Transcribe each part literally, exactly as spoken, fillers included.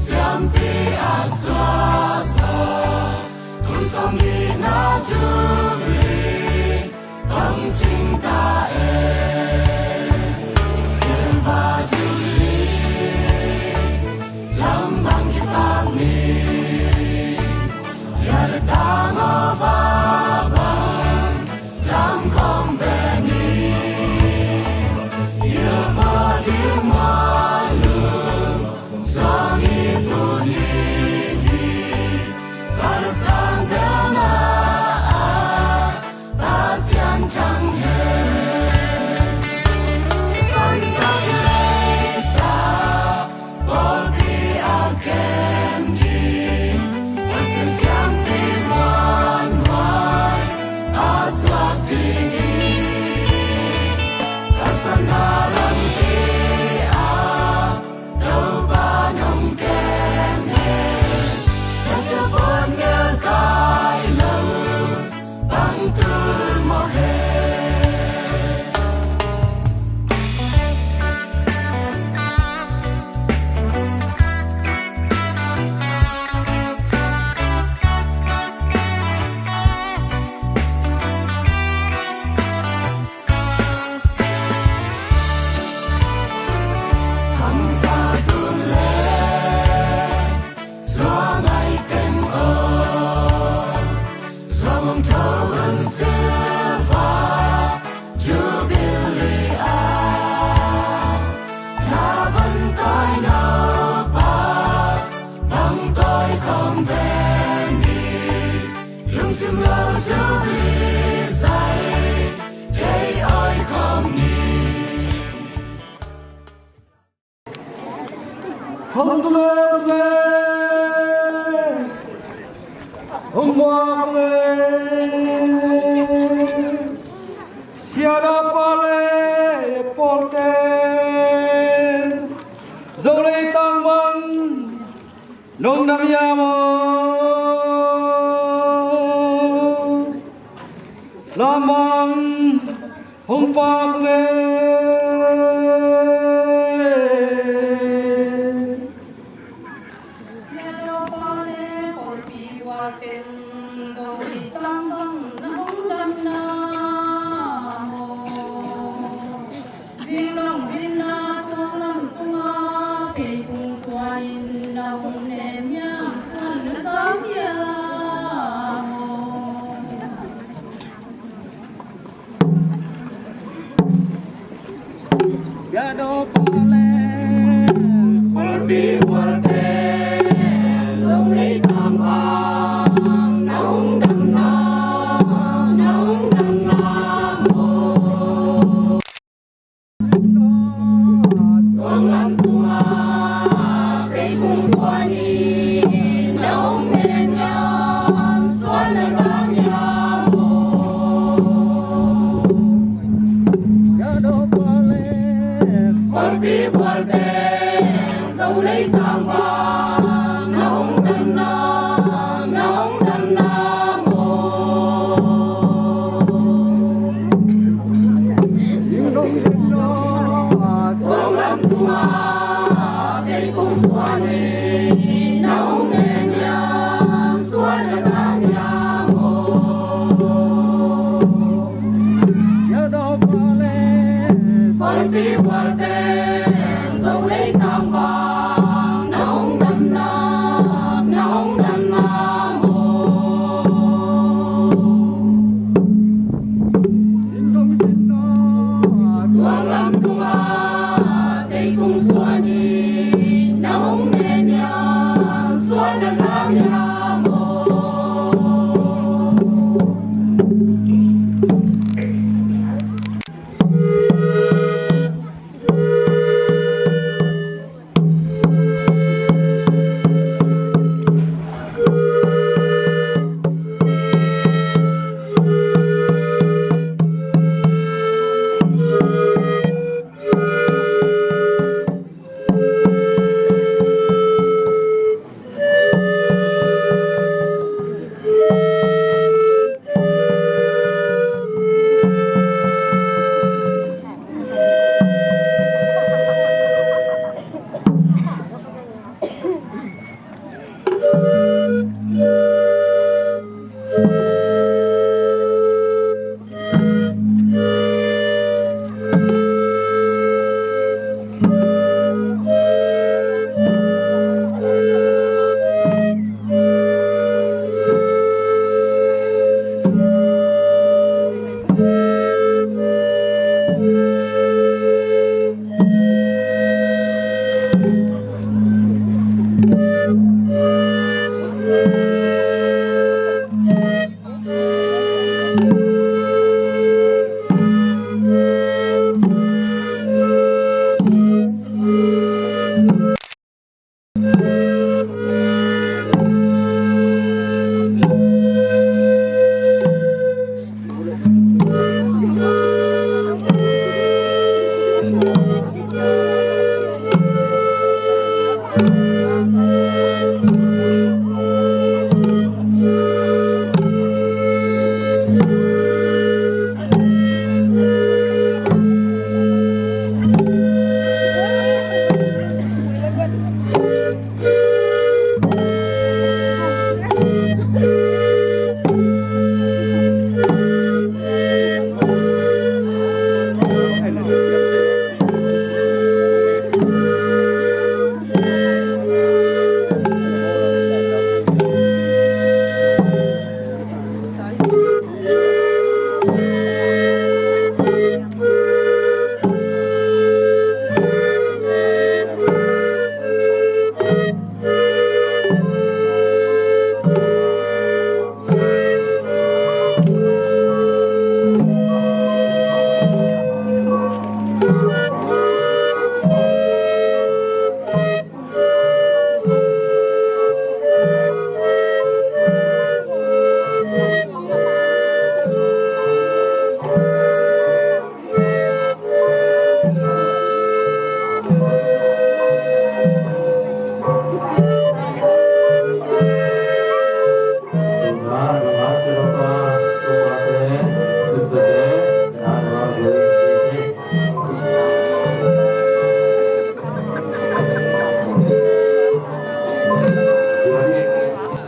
Siampi a suaksuak, kum sawmnihna Jubilee hong cing ta e. Silver Jubilee lam bang kipak ni, ya le tang over bang lam khawm ve ni. Ilbaw ding mual lum suang i put ni hi. Vanah sang belna ah Pasian thang hen. Sisan tak leisa pawlpi a kem ding, Pasian siampi muanhuai a suak ding hi. Kalsuanna lampi ah Topa nong kem hen. Pasian pawt ngelkai lo bang tul mawh hen. Hamsa tul le zuang ai teng aw, zuang hong tho un Silver Jubilee ah. Na van tawi no pa bang tawi khawm ve ni. Lungsim lo Jubilee sai thei awi khawm ni. Hong tung le, hong muak le, siadapa le pawlte, Zo leitang bang nong dam hiam aw? Lamang hong pak le. Siadapa le pawlpi uar teng, Zo leitang bang nong dam na maw? Zinglong zinna tuang lam tunga, pei kung suanin na hong nem hiam, suan na zang hiam aw? Siadapa le pawlpi uar teng, Zo leitang bang nong dam na, nong dam na maw? Tuang lam tunga, pei kung suanin na hong nem hiam, suan na zang hiam aw? Siadapa le pawlpi uar teng, Zo leitang bang nong dam na, nong dam na maw? Zinglong zinna tuang lam tunga, pei kung suanin na hong nem hiam, suan na zang hiam aw? Siadapa le pawlpi uar teng, Zo leitang bang nong dam na, nong dam na maw? Tuang lam tunga, pei kung suanin na hong nem hiam, suan na zang hiam aw?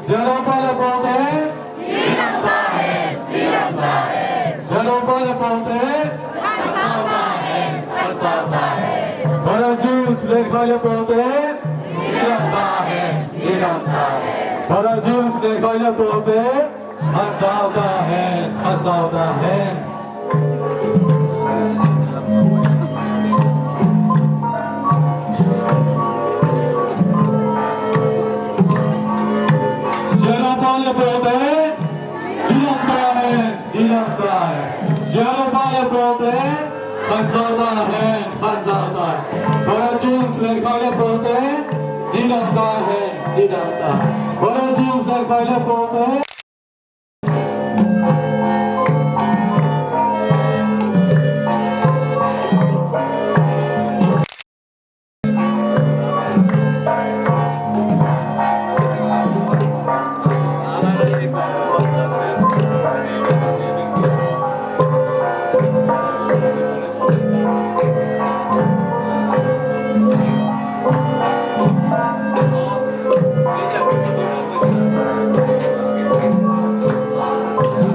Siadawpa le pawlte, siadawpa le pawlte, Father James Len Khai le pawlte, Father James Len Khai le pawlte, Siadawpa le pawlte, cidam ta hen, cidam ta hen. Siadawpa le pawlte, khansa ta hen, khansa ta hen. Father James Len Khai le pawlte, cidam ta hen, cidam ta hen. Father James Len Khai le pawlte.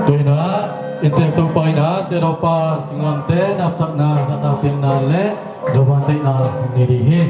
Tuina, inntek Topa in a, Siadawpa Singlamteh napsakna zahtakpiakna le vantheihna nei ding hi.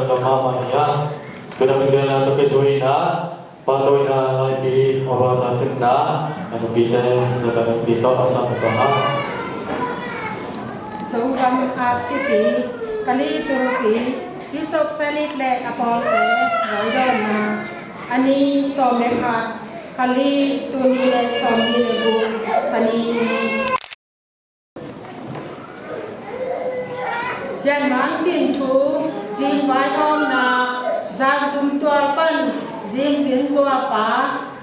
Lawm mahmah hi a, tua dang lian a tawh kizui in a, pahtawina laipi, Obasa simna, a nupite, zata nupite tawh a sam pah a. Zogam aksipi, Kali Tulpi, Yusuf Felix le a pawlte, raidawhna, a ni sawm le khat, Kali, tuni le sawmnih le guk, Sani ni. Sian Mang Sin Thu, zing vaihawmna, zakzum tual pan, zing zin zuapa,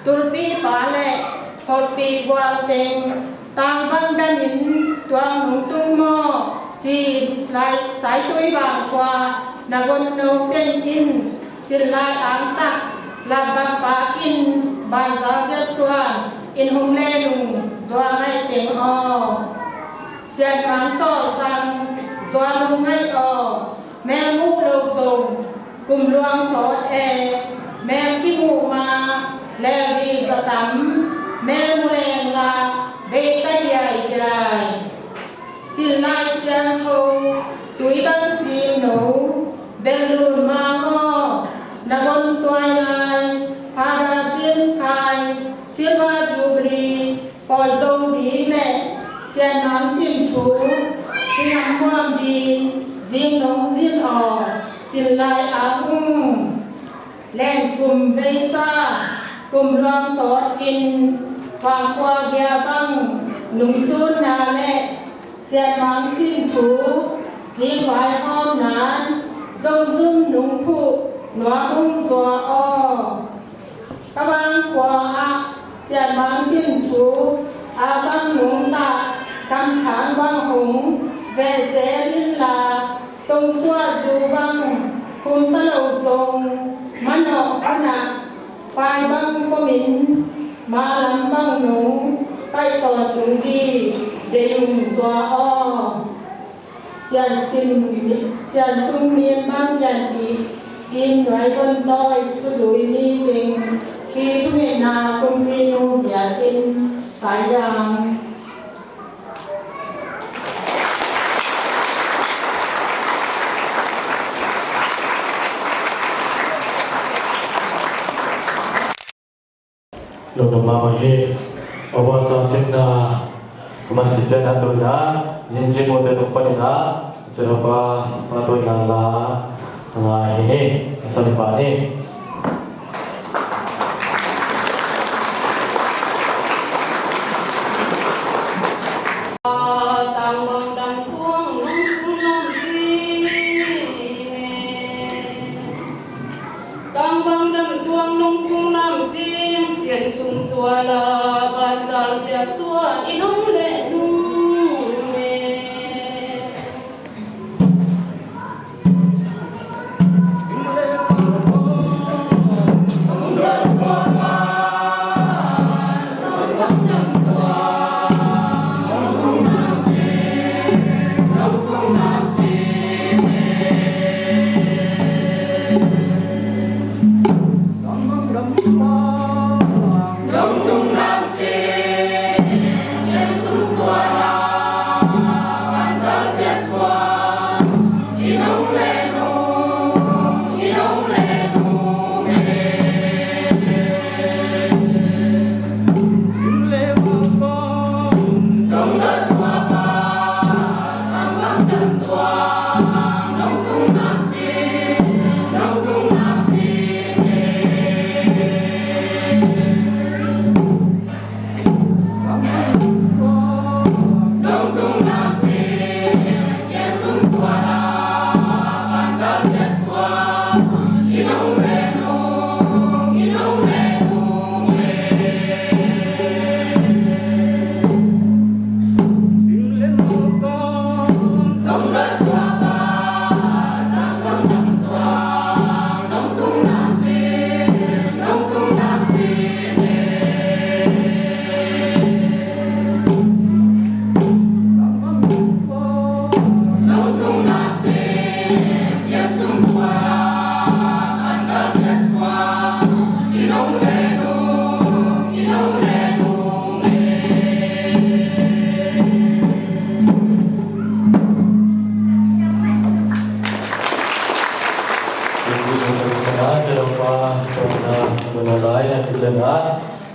tulpipa le kholhpi gual teng, tangbang damin, tuang nungtung maw, ci lai Saitui Vangkhua, na gon no teng in, Sinlai angtak, latbang pakin, banza ziatsuan, in hum le lung, zua ngaih teng aw. Sian Mang Sawl Sang, zua lung ngaih aw. Mel muh lo zong, kum luang sawt e. Mel kimuh ma, lel ri za tam. Mel mu leng la, bei ta hiaihiai. Sinlai siangtho, tui bang cim no, bel lun ma maw, na gon tuai lai, Father James Khai, Silver Jubilee, pawl zo ding le, Sian Mang Sin Thu, Sinam Muam Ding, zing nong zin aw, Sinlai ang ung. Len kum beisa, kum luang sawt in, Vangkhua gia bang, nungsunna le, Sian Mang Sin Thu, zing vaihawmna, zong zum nung phuh, nuam ung zua aw. Ka Vangkhua ah, Sian Mang Sin Thu, a bang nungta, kamthang bang hung, veh zel in la, tong suah zu bang, khum ta lo zong, manawh hunah, pai bang komin, malam bang nung, kaih tawntung di, dei ung zua aw. Sian Sin, Sian Sung Min Bang Pianpih, Cin Nuai Gon Tawi, thuzui ni teng, khi thungetna kumpi nu biakin, Sai Yang. Lungdam mahmah hi. Obasa simna, kuman khit ciang a tawina, zin zin mawte tung panin a, Sirapa, pa tawina la, a ngai hi ni, a san pa ni. Tang bang dang tuang nung tung nam ci ne. Tang bang dam tuang nung tung nam cing, Sian Sung tua la, ban zal zia suan i nong le nung e.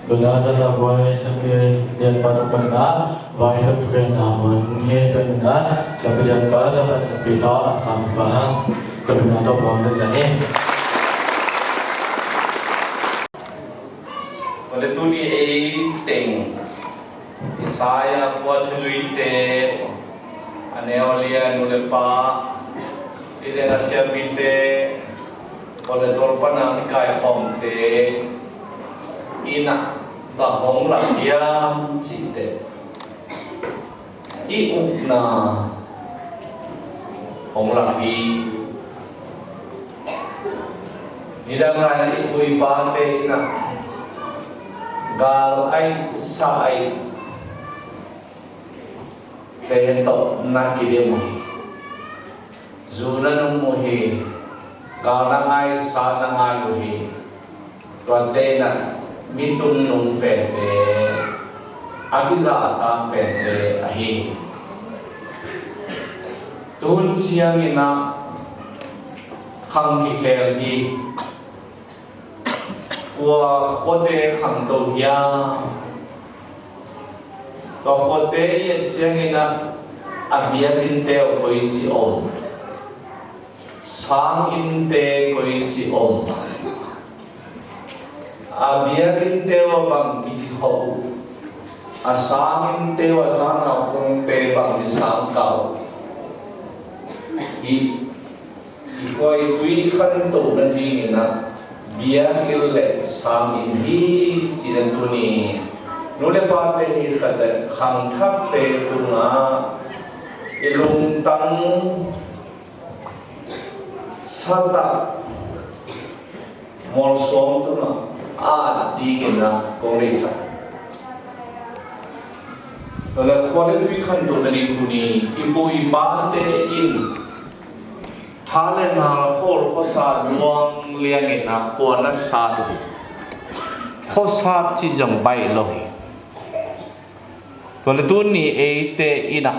Tuna zan a buai Siampi Lianpa tungtawn in ah vaihawmna hun hi. Tuna Siampi Lianpa zan a pi tawh a sampa khuapina tawh buang zan zan hi. Tua leh tuni ei teng Isaiah kua thuzuite, a neu a lian nu le pa, i teng a siampite, tua leh tua pan a kikaikhawmte in ah bang hong lak hiam cih teh, i ukna hong lak hi. Nidang lai-in i pu i pate in ah gal aih sa aih te tawh na kidim uh hi. Zu na nung uh hi. Gal na ngai, sa na ngai uh hi. Tuate in ah mi tung nung pente, a kizahtak pente ahi hi. Tu hun ciangin ah khang kikhel hi. Kua khuate khangto hiam? Tua khuate i et ciangin ah a biakinnte uh koici om? Sanginnte koici om? A biakinnte uh a bang kici khop uh? A sanginnte uh, a sang naupangte bangci sang kah uh? Hih i khuaitui khantoh nadingin ah biakinn le sanginn hi, ci-in ah tuni nu le pate hi khat le khangthakte tungah i lungtang satah mualsuang tungah at dingin ah kong deihsak. Tua leh khuaitui khantoh nading tuni i pu i pate in tha le ngal, khuaul khuasa luang liangin ah khua na sat uh hi. Khuasat cih zong baih lo hi. Tua leh tuni eite in ah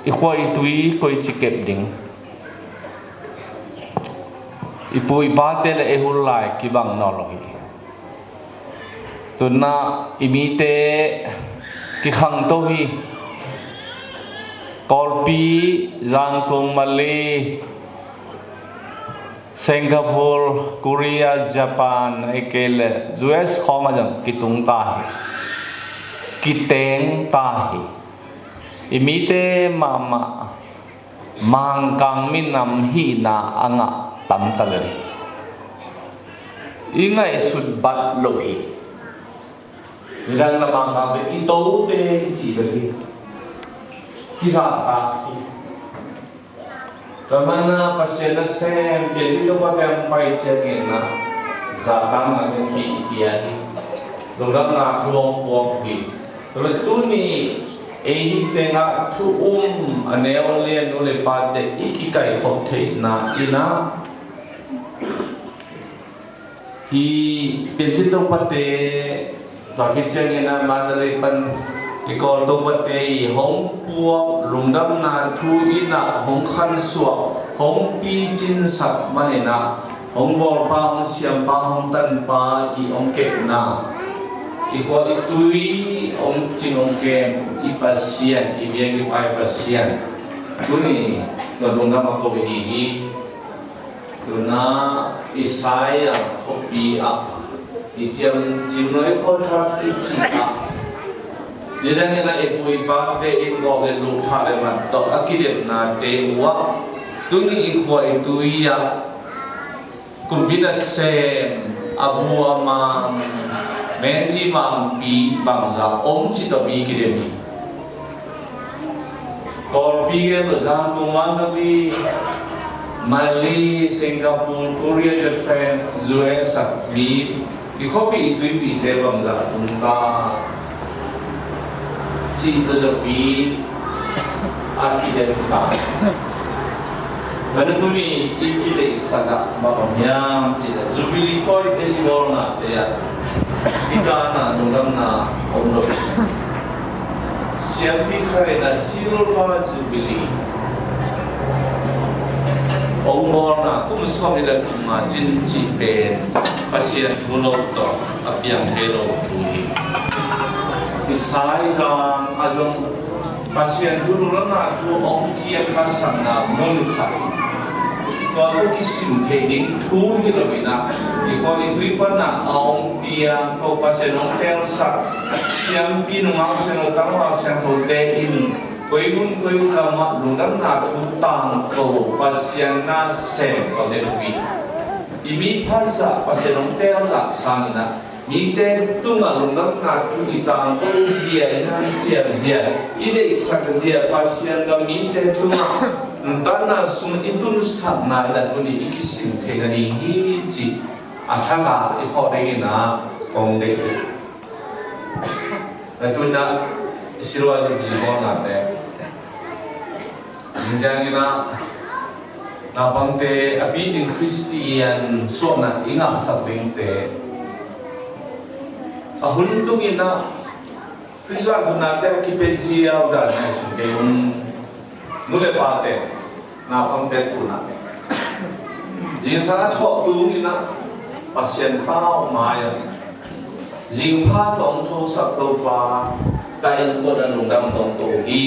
i khua i tui koici kep ding? I pu i pate le ei hun lai kibang nawn lo hi. Tuna i mite kikhangto hi. Kawlpi, Zangkong, Malay, Singapore, Korea, Japan, ahih kei leh U S khawng ah zong kitung ta hi. Kiteng ta hi. I mite mahmah Mangkang minam hihna a ngah tam ta lel hi. I ngaihsut bat loh hi. Nidang na Mangkangte i tote i ci bek hi. Kizahtak hi. Tua manin ah Pasian nasem Pianthih Topate hong pai ciangin ah zahtakna hong pia hi. Lungdamna thu hong puak hi. Tua leh tuni ei hi tengah thu um a neu a lian nu le pate i kikaikhop theihna in ah, hih Pianthih Topate, tua khit ciangin ah Mandalay pan i Kawl Topate i hong puak lungdamna thu in ah hong khansuah, hong picinsak manin ah hong bawlpa, hong siampa, hong tanpa i hong kepna, i khua i tui hong cing hong kem i Pasian, i biakinn i pai Pasian, tuni tua lungdam a ko i hi hi. Tuna Isaiah khuapi ah i ciam, Cimnuai khua thak i cih ah, nidang in ah i pu i pate in gawh le luk, thah le mat tawh a kidemnate uh ah, tuni i khua i tui ah kumpi nasem, a bu a mang, menzi mangpi bangzah om cih tawh mi kidem hi. Kawlpi gen lo, Zangkong, Mandalay, Malay, Singapore, Korea, Japan, U S ah mi, i khuapi i tuipite bangzah tung ta cih tawh zong mi a kidem ta. Tua na tuni i kideihsak ah bang om hiam cih leh Jubilee pawite i bawlnate ah i kana lungdamna om lo. Siampi khat in ah Silver Jubilee Hong bawlna kum sawm nih le kum nga cin cih pen Pasian thu lo tawh a piang thei lo thu hi. Isai zang a zong Pasian thu lungdamna thu hong kiam ka sakna mun khat, tua thu kisim thei ding thu hi lo in ah, i khuak i tui pan a hong piang ko Pasian hong telsak siampi nungak siangtho tangval siangthote in koi hun koi gam ah lungdamna thu tangko Pasian na sem ko le thupi. I mi phat zah Pasian hong telsak sangin ah mite tungah lungdamna thu i tangko zia, i hanciam zia, i deihsak zia, Pasian gam mite tungah nuntakna sung i tunsakna in ah tuni i kisim theihna ding hi cih a thak a i phawk dingin ah kong deih hi. Na tuni in ah i silua zubili bawlnate Ning ciangin ah naupangte a picing Khristian suahna i ngahsak dingte a hun tungin ah Khristian thunnate a kipia ziau dan ngaihsun kei un. Nu le pate naupangte tunah zingsang a thawh tungin ah Pasian tau mai-ah zingpha tawh hong thosak Topa, ka innkuan a lungdam tawh ko hi.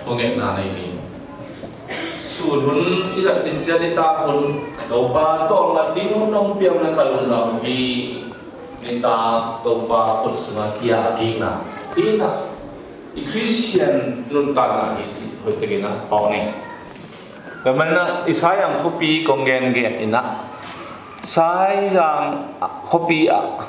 Thungetna nei ni. Sun hun i zat khin ciang nitak hun Topa tawlngat ding hun hong piakna ka lungdam hi. Nitak Topa khut sungah kia a kikna hi na. I Khristian nuntakna hi cih hoih takin ah phawk ni. Tua manin ah i Saizang khuapi kong gengen in ah, Saizang khuapi ah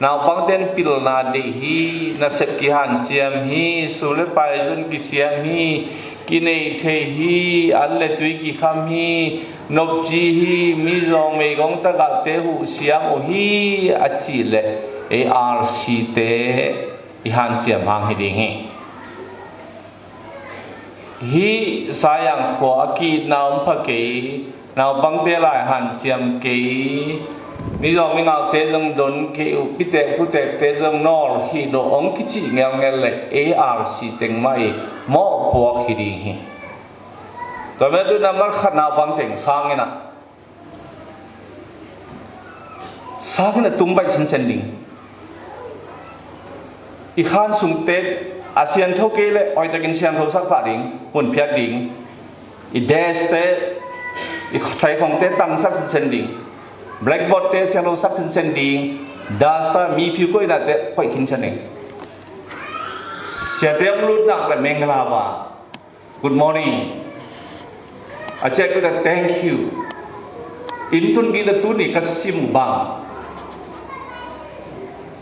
naupangte in pilna deih hi, nasep kihanciam hi, sum le pai zon kisiam hi, kinei thei hi, an le tui kikham hi, nopci hi, mizawng meigong tagahte huh siam uh hi a cih leh ei R C te i hanciam hang hi ding hi. Hih Saizang khua a ki-itna om pha kei, naupangte lai hanciam kei, mizawng mingaute zong don kei uh, pitek putekte zong nawl khih dawh hong kicih ngelngel leh ei R C teng mah i mawhpuak hi ding hi. Tua mah tu nambar khat naupang teng sangin ah sangin a tung baih sinsen ding. I khan sungte a siangtho kei leh hoihtakin siangthosak pah ding, hunphiat ding. I desk te, i thaikhongte tangsak sinsen ding. Blackboard te siangthosak sinsen ding. Duster, mi phiu koihnate hoih khinsen ding. Siate hong lut nak leh menglaba Good morning. A ciah kut a thank you. Inn tun kik a tuni ka sim uh bang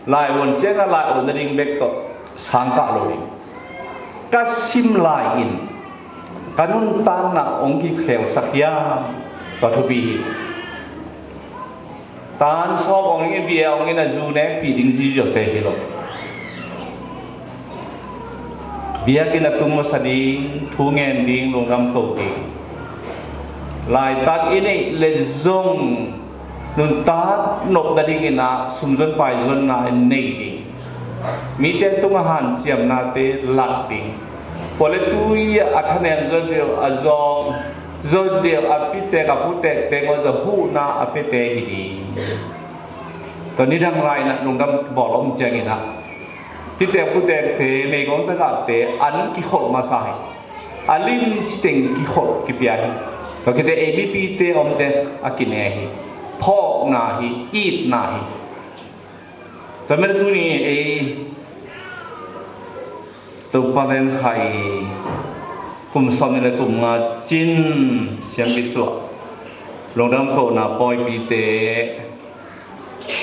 lai uan ciangin lai uan nading bek tawh sangkah lo ding. Ka sim lai in ka nuntakna hong kikhelsak hiam? Tua thupi hi. Tan sawm hong in, bia hong in, a zu nekpih ding ziziaute hi lo. Biakinn a tung masa ding, thu ngen ding, lungdam ko ding. Laitak i neih leh zong nuntak nopna dingin ah sumzon paizonna i nei ding. Mite tungah hanciamnate lak ding. Pawle tui a thanem zaw deuh a zawng zaw deuh a pitek a putek teng aw zaw huhna a piate hi ding. Tua nidang lai-in ah lungdam bawl om ciangin ah pitek putekte, meigong tagahte an kikholh masa hi. A lim citeng kikholh kipia hi. Tua khite ei mipite omte a kine hi. Phawkna hi, itna hi. Tua mite tuni ei Topa len khai kum sawm nih le kum nga cin siampi suah lungdam kohna pawipite,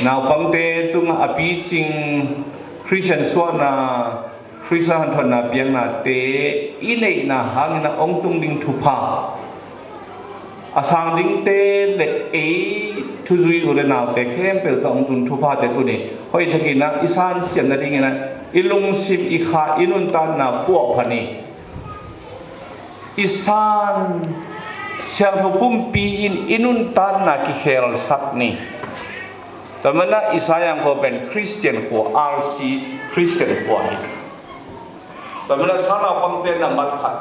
naupangte tungah a picing Khristian suahna, Khristian hanthotna piaknate i neihna hangin a hong tung ding thupha a sang dingte le ei thuzui u le naute khempeuh tawh hong tun thuphate tuni hoih takin ah i san siam nadingin ah i lungsim, i kha, i nuntakna puahpha ni. I san siangtho pumpi in i nuntakna kikhelsak ni. Tua manin ah i Saizang khua pen Khristian khua, R C Khristian khua hi. Tua manin ah sangnaupangte nambat khat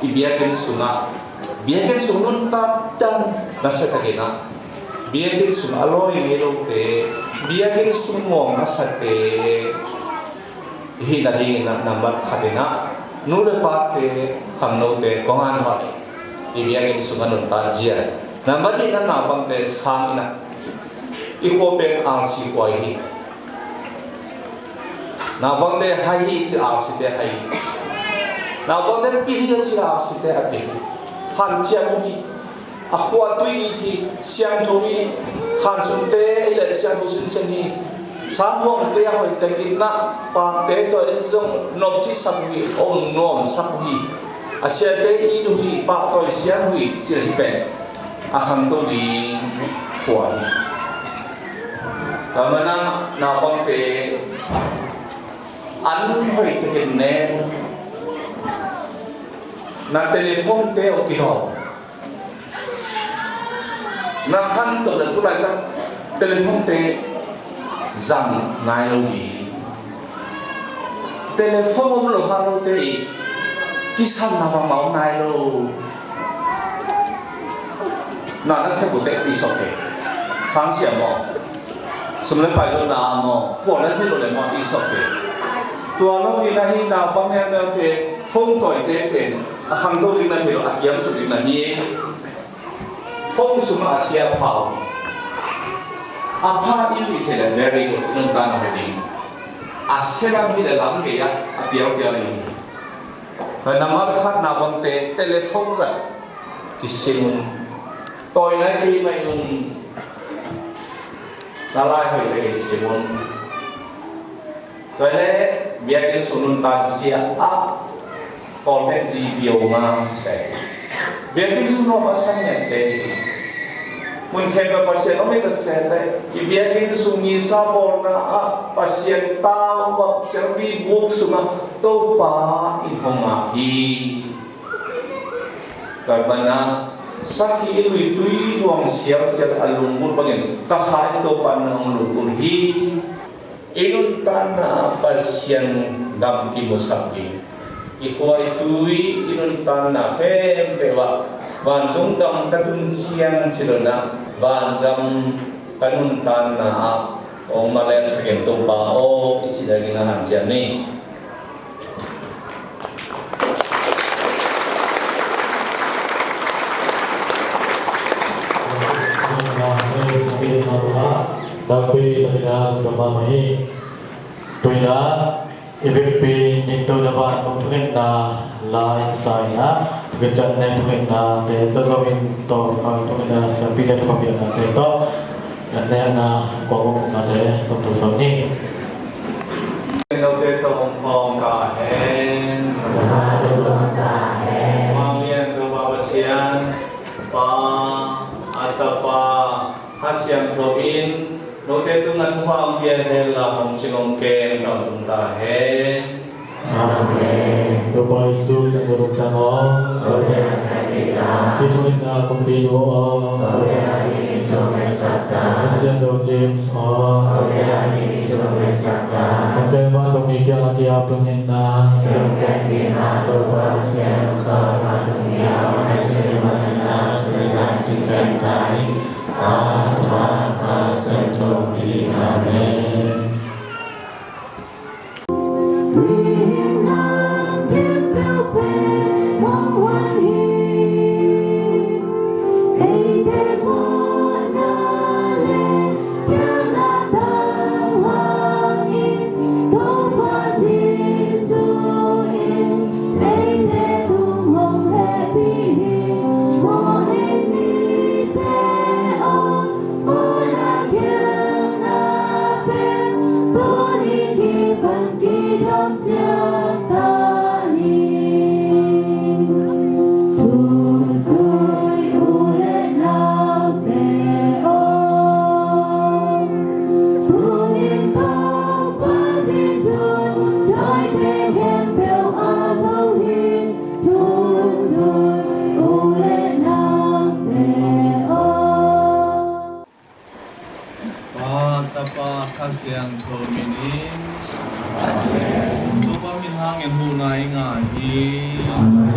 i biakinn sungah Biakinn sung nuntak dan nasia takin ah, biakinn sung a lawi ngei lote, biakinn sung ngawng a sate hi nadingin ah, nambat khatin ah, nu le pate, khangnote kong hanthawn hi. I biakinn sung a nuntak zia. Nambat nihna, naupangte sang in ah, i khua pen R C khua hi. Naupangte hai hi ci, R C te hai hi. Naupangte pil hi ci, R C te a pil hi. Hanciam uh hi. A khua tui it hi, siangtho hi. Khansungte i le siangtho sinsen hi. Sanghuangte a hoih takin ah, pakte tawh i zong nopci sak uh hi, om nuam sak uh hi. A siate i it uh hi, paktawi siang uh hi, cih hi pen a khangto ding khua hi. Tua manin ah, naupangte an hoih takin ne, na telephone te uh kidawn. Na khanto le tulaitak telephone te zang nai lo ding. Telephone om lo hang lote i kisamna mahmah om nai lo. Na, na sep uh teh i sawk hi. Sangsia maw? Sum le pai zonna maw? Phone na si lo le maw, i sawk hi. Tua lo hi na hi, naupang neuneu te phone tawite pen a khangto ding na hi lo, a kiamsuk ding na hi. Phone sungah a sia pha uh hi. A pha i hih kei le very good, i nuntakna hoih ding. A sia lam hi le lam gei ah a piaupiau na hi. Tua nambat khat, naupangte telephone zat kisim un. Tawi nai kei mai un. Na lai hoih le kisim un. Tua le biakinn sung nuntak zia ah Kawlte'n G P O nga se. Biakinn sung nuam a sa ngiatte hi. Mun khempeuh Pasian om hi ta se leh, i biakinn sung misa bawlna ah Pasian tau, Pasian mi buk sungah Topa in hong ngak hi. Tua manin ah sakhi i luitui luang sialsial a lunggulh bangin ka kha in Topa in hong lunggulh hi. I nuntakna ah Pasian gam kimusak ding. I khua i tui, i nuntakna khempeuh ah vantung gam ka tun ciang ci lo in ah, vangam ka nuntakna ah hong makaih thakte Topa aw, i cih dingin a hanciam ni. Takpi takin a lungdam mahmah hi. Tu-in ah i biakpi ningto na vantung thungetna lai sa in ah, thungetcet nek thungetnate tawh zongin, tawh thungetna siampi le thupha piaknate tawh, nekna kuang kuang nate zong tawh zong ni. Note tawh hong khawm ta hen. Manglia Topa Pasian, Pa, a Tapa, Kha Siangtho in, note tungah thupha hong pia hen la, hong cing hong kem tawntung ta hen. Amen. Topa Jesu siangtho lungtang aw. Hih thungetna kumpi nu aw. Kha Siangtho James aw. Note vantung mi kiangah ki-ap thungetna. Amen. Pa, Tapa, Kha Siangtho min in. Topa min hangin huhna i ngah hi. Amen.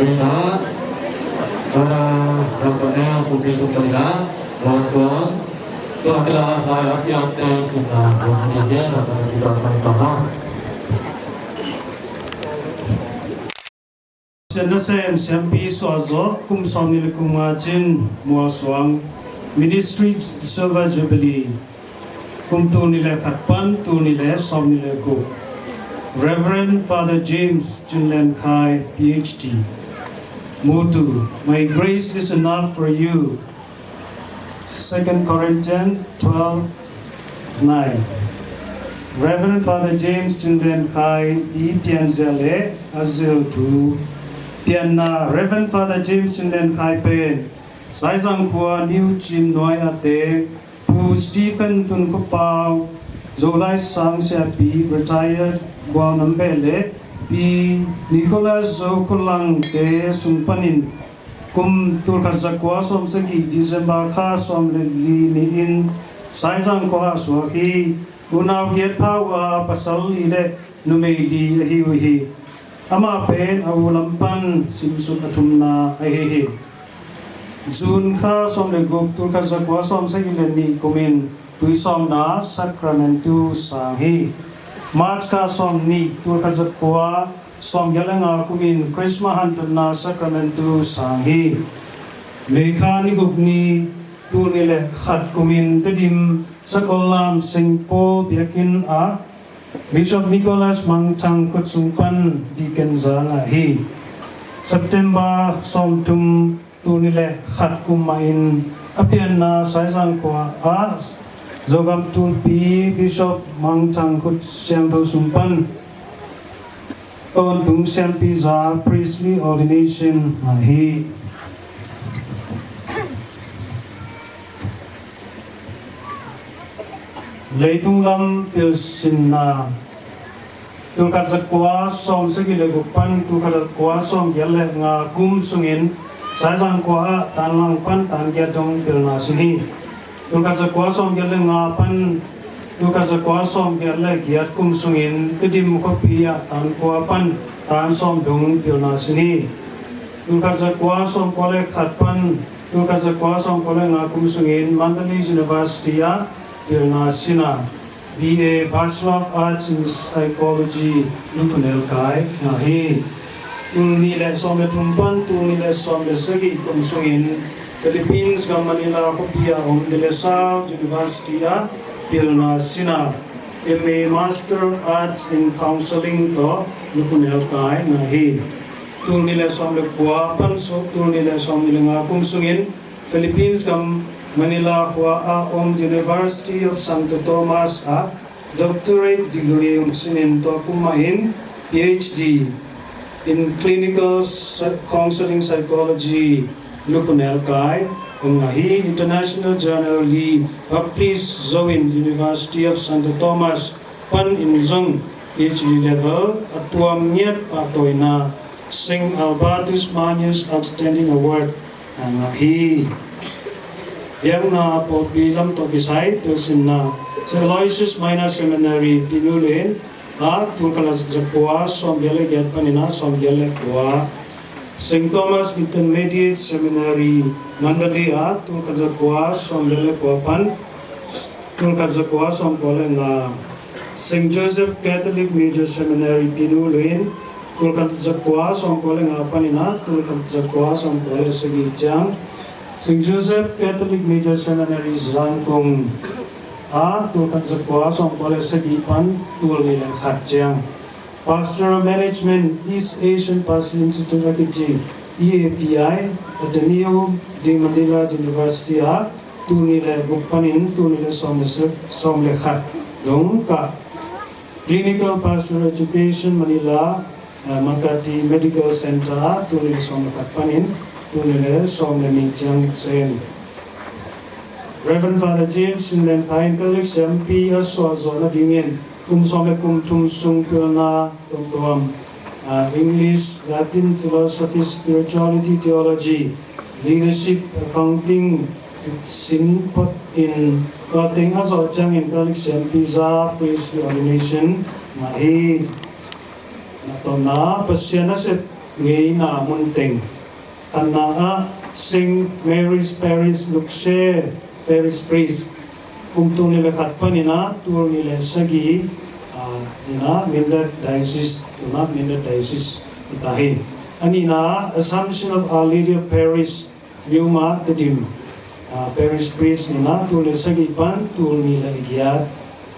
Ina, sana, dapat eh, aku pergi ke Pemina, langsung. Tuan telah layak yang teh sudah, kemudian dia sama kita sama-sama. Sian nasem siampi suahzawh kum sawm nih le kum nga cin Mual Suang Ministry Silver Jubilee, kum tul nih le khat pan tul nih le sawm nih le guk. Reverend Father James Cin Lian Khai, P H D. Mutu, My grace is enough for you. Second Corinthians twelve nine. Reverend Father James Cin Lian Khai i pianzia le a ziltu. Pianna, Reverend Father James Cin Lian Khai pen Saizang khua New Chin Nuai a teng Pu Stephen Tun Khup Pau, Zolai Sang Siapi, retired, Gualnam beh le Pi Nicholas Zo Khulang te sung panin kum tul khat za kua sawm sagih December kha sawm le li ni-in Saizang khua ah suak hi. Unau giat pha uh a, pasal li le numei li ahi uh hi. Amah pen a u lam pan simsuk a thumna ahi hi. June kha sawm le guk tul khat za kua sawm sagih le nih kumin tuisawmna Sacramentu sang hi. March kha sawm nih tul khat za kua sawm giat le nga kumin Christmas hantatna Sacramentu sang hi. May kha ni guk ni tul nih le khat kumin Tedim Sakollam Saint Paul biakinn ah Bishop Nicholas Mang Thang Khut sung pan deacon za ngah hi. September sawmthum, tul nih le khat kum mahin a pianna Saizang khua ah Zogam tulpi Bishop Mang Thang Khut siangtho sung pan tawntung siampi za, priestly ordination ngah hi. Leitung lam pilsinna. Tul khat za kua sawm sagih le guk pan tul khat za kua sawm giat le nga kum sungin Saizang khua ah tan lang pan tan giat dong pilna sin hi. Tul khat za kua sawm giat le nga pan tul khat za kua sawm giat le giat kum sungin Tedim khuapi ah tan kua pan tan sawm dong pilna sin hi. Tul khat za kua sawm kua le khat pan tul khat za kua sawm kua le nga kum sungin Mandalay University ah pilna sin a, B A, Bachelor of Arts in Psychology, Lungphu Nelkai ngah hi. Tul nih le sawm le thum pan tul nih le sawm le sagih kum sungin Philippines gam Manila khuapi ah om De La Salle University ah pilna sin a, M A, Master of Arts in Counseling tawh Lungphu Nelkai ngah hi. Tul nih le sawm le kua pan tul nih le sawm nih le nga kum sungin Philippines gam Manila khua ah om University of Santo Tomas ah doctorate degree hong sinin tua kum mahin P H D in clinical psy-, counseling psychology Lungphu Nelkai hong ngah hi. International journal hi. Baptist Zoin University of Santo Tomas panin zong P H D level a tuam ngiat pahtawina Saint Albertus Magnus Outstanding Award a ngah hi. Biakna pawlpi lam tawh kisai pilsinna. Saint Aloysius Minor Seminary, Pinu Lane ah tul khat za kua sawm giat le giat panin ah sawm giat le kua. Saint Thomas Intermediate Seminary, Mandalay ah tul khat za kua sawm giat le kua pan tul khat za kua sawm kua le nga. Saint Joseph Catholic Major Seminary, Pinu Lane, tul khat za kua sawm kua le nga panin ah tul khat za kua sawm kua le sagih ciang. Saint Joseph Catholic Major Seminary, Zangkong ah tul khat za kua sawm kua le sagih pan tul nih le khat ciang. Pastoral Management, East Asian Pastoral Institute a kici, E A P I, Ateneo de Manila University ah tul nih le guk panin tul nih le sawm le sa-, sawm le khat dong kah. Clinical Pastoral Education, Manila, eh, Makati Medical Center ah tul nih le sawm le khat panin tul nih le sawm le nih ciang sem. Reverend Father James Sin Len Khai in Catholic siampi a suahzawh nadingin kum sawm le kum thum sung pilna tuamtuam, ah, English, Latin, Philosophy, Spirituality, Theology, Leadership, Accounting, sin phot in tua teng a zawh ciangin Catholic siampi za, priestly ordination ngah hi. Na tawpna, Pasian a sep ngeina mun teng. Khatna ah Saint Mary's Parish, Lukse Parish Priest. Kum tul nih le khat panin ah tul nih le sagih, ah, in ah Mindat Diocese, tu-in ah Mindat Diocese hi ta hi. A nihna ah Assumption of Our Lady of Parish, Myanmar, Tedim, ah, Parish Priest in ah tul nih le sagih pan tul nih le giat,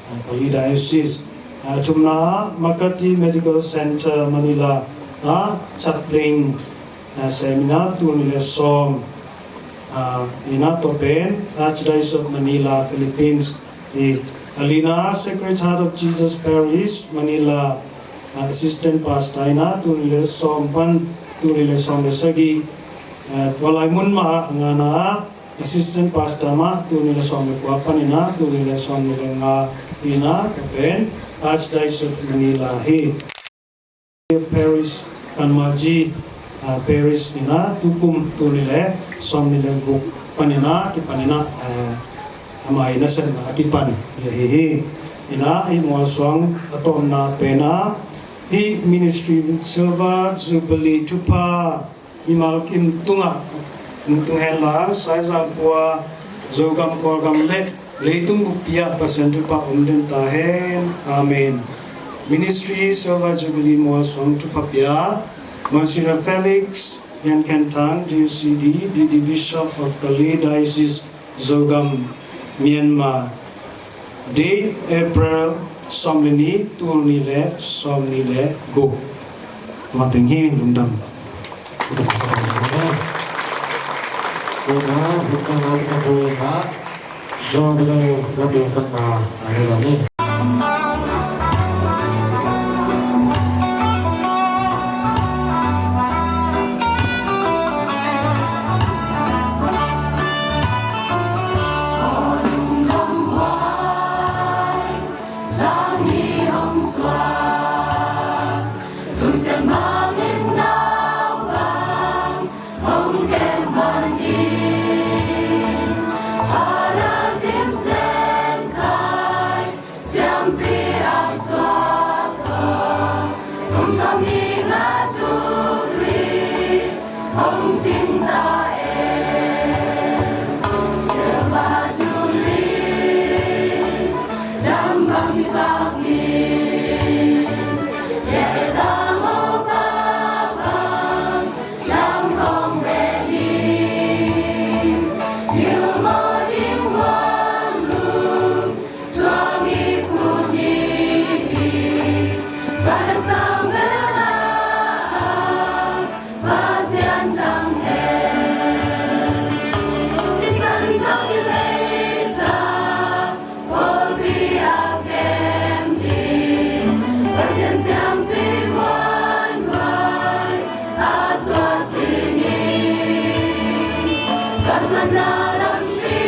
ah, Pali Diocese. Ah, thumna ah Makati Medical Center, Manila, ah, Chaplain, ah, sem in ah tul nih le sawm, ah, in ah tua pen Archdiocese of Manila, Philippines hi. A lina ah Sacred Heart of Jesus Parish, Manila, ah, Assistant Pastor in ah tul nih le sawm pan tul nih le sawm le sagih, ah, tua lai mun mah ah. A ngana ah Assistant Pastor mah tul nih le sawm le kua pan in ah tul nih le sawm nih le nga in ah tua pen Archdiocese of Manila hi. Parish, Kanmaji, ah, Parish in ah tukum tul nih le sawm nih le guk pan in ah kipan in ah, ah, amah in ah sepna a kipan hi hi. In ah hih mualsuang a tawpna pen ah hih ministry Silver Jubilee thupha mimal kim tungah hong tung hen la, Saizang khua, Zogam, Kawlgam le leitung bukpi ah Pasian thupha om den ta hen. Amen. Ministry Silver Jubilee mualsuang thupha pia Monsignor Felix Yan Khen Thang, D C D, D D Bishop of Kali Diocese, Zogam, Myanmar. Date April sawm le nih, tul nih le sawm nih le guk. Tua teng hi. Lungdam. Amen. Tua na, tua na, tua na, tua na. Jubilee lam ding sakna a hi lo ni. Hong kem man in, Father James Len Khai, siampi a suak sawm, kum sawm nih nga Jubilee hong cing ta e. Silver Jubilee, dam bang mi bak ni, ya e ta mo fa bang, lam kong ve ni, niu mo ding wan lung, tuang i pu ni, Father Sang Bel Na Ang, Pasian tang hen. Sisan tawh i leisa, pawlpi a kem ding, Pasian siampi muanhuai a suak dingin, kalsuanna lampi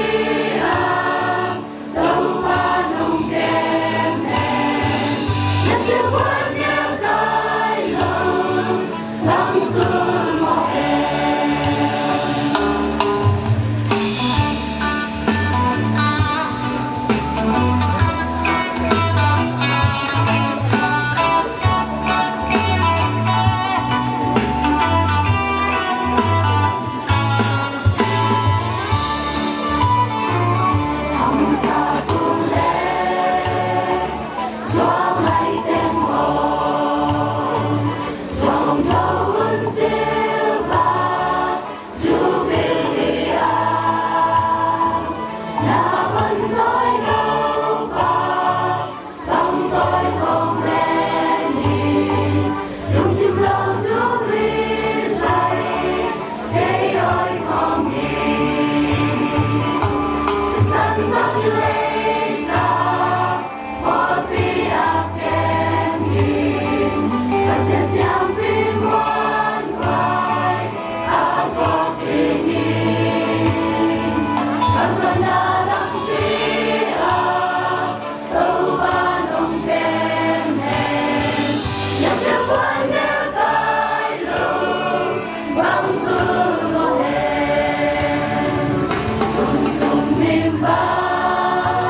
ah Topa nong kem hen. Na siampuan nial kai lo, nang tul mawh hen. Bang tawi khawng len ni, lungkim lo Jubilee sai, thei awi khawng ni. Sisan tawh i leisa, pawlpi a kem ding, Pasian siampi muanhuai a suak dingin, kalsuanna lampi ah Topa nong kem hen. Na siampuan nial kai lo, bang tul mawh hen. Tun sung mim bang,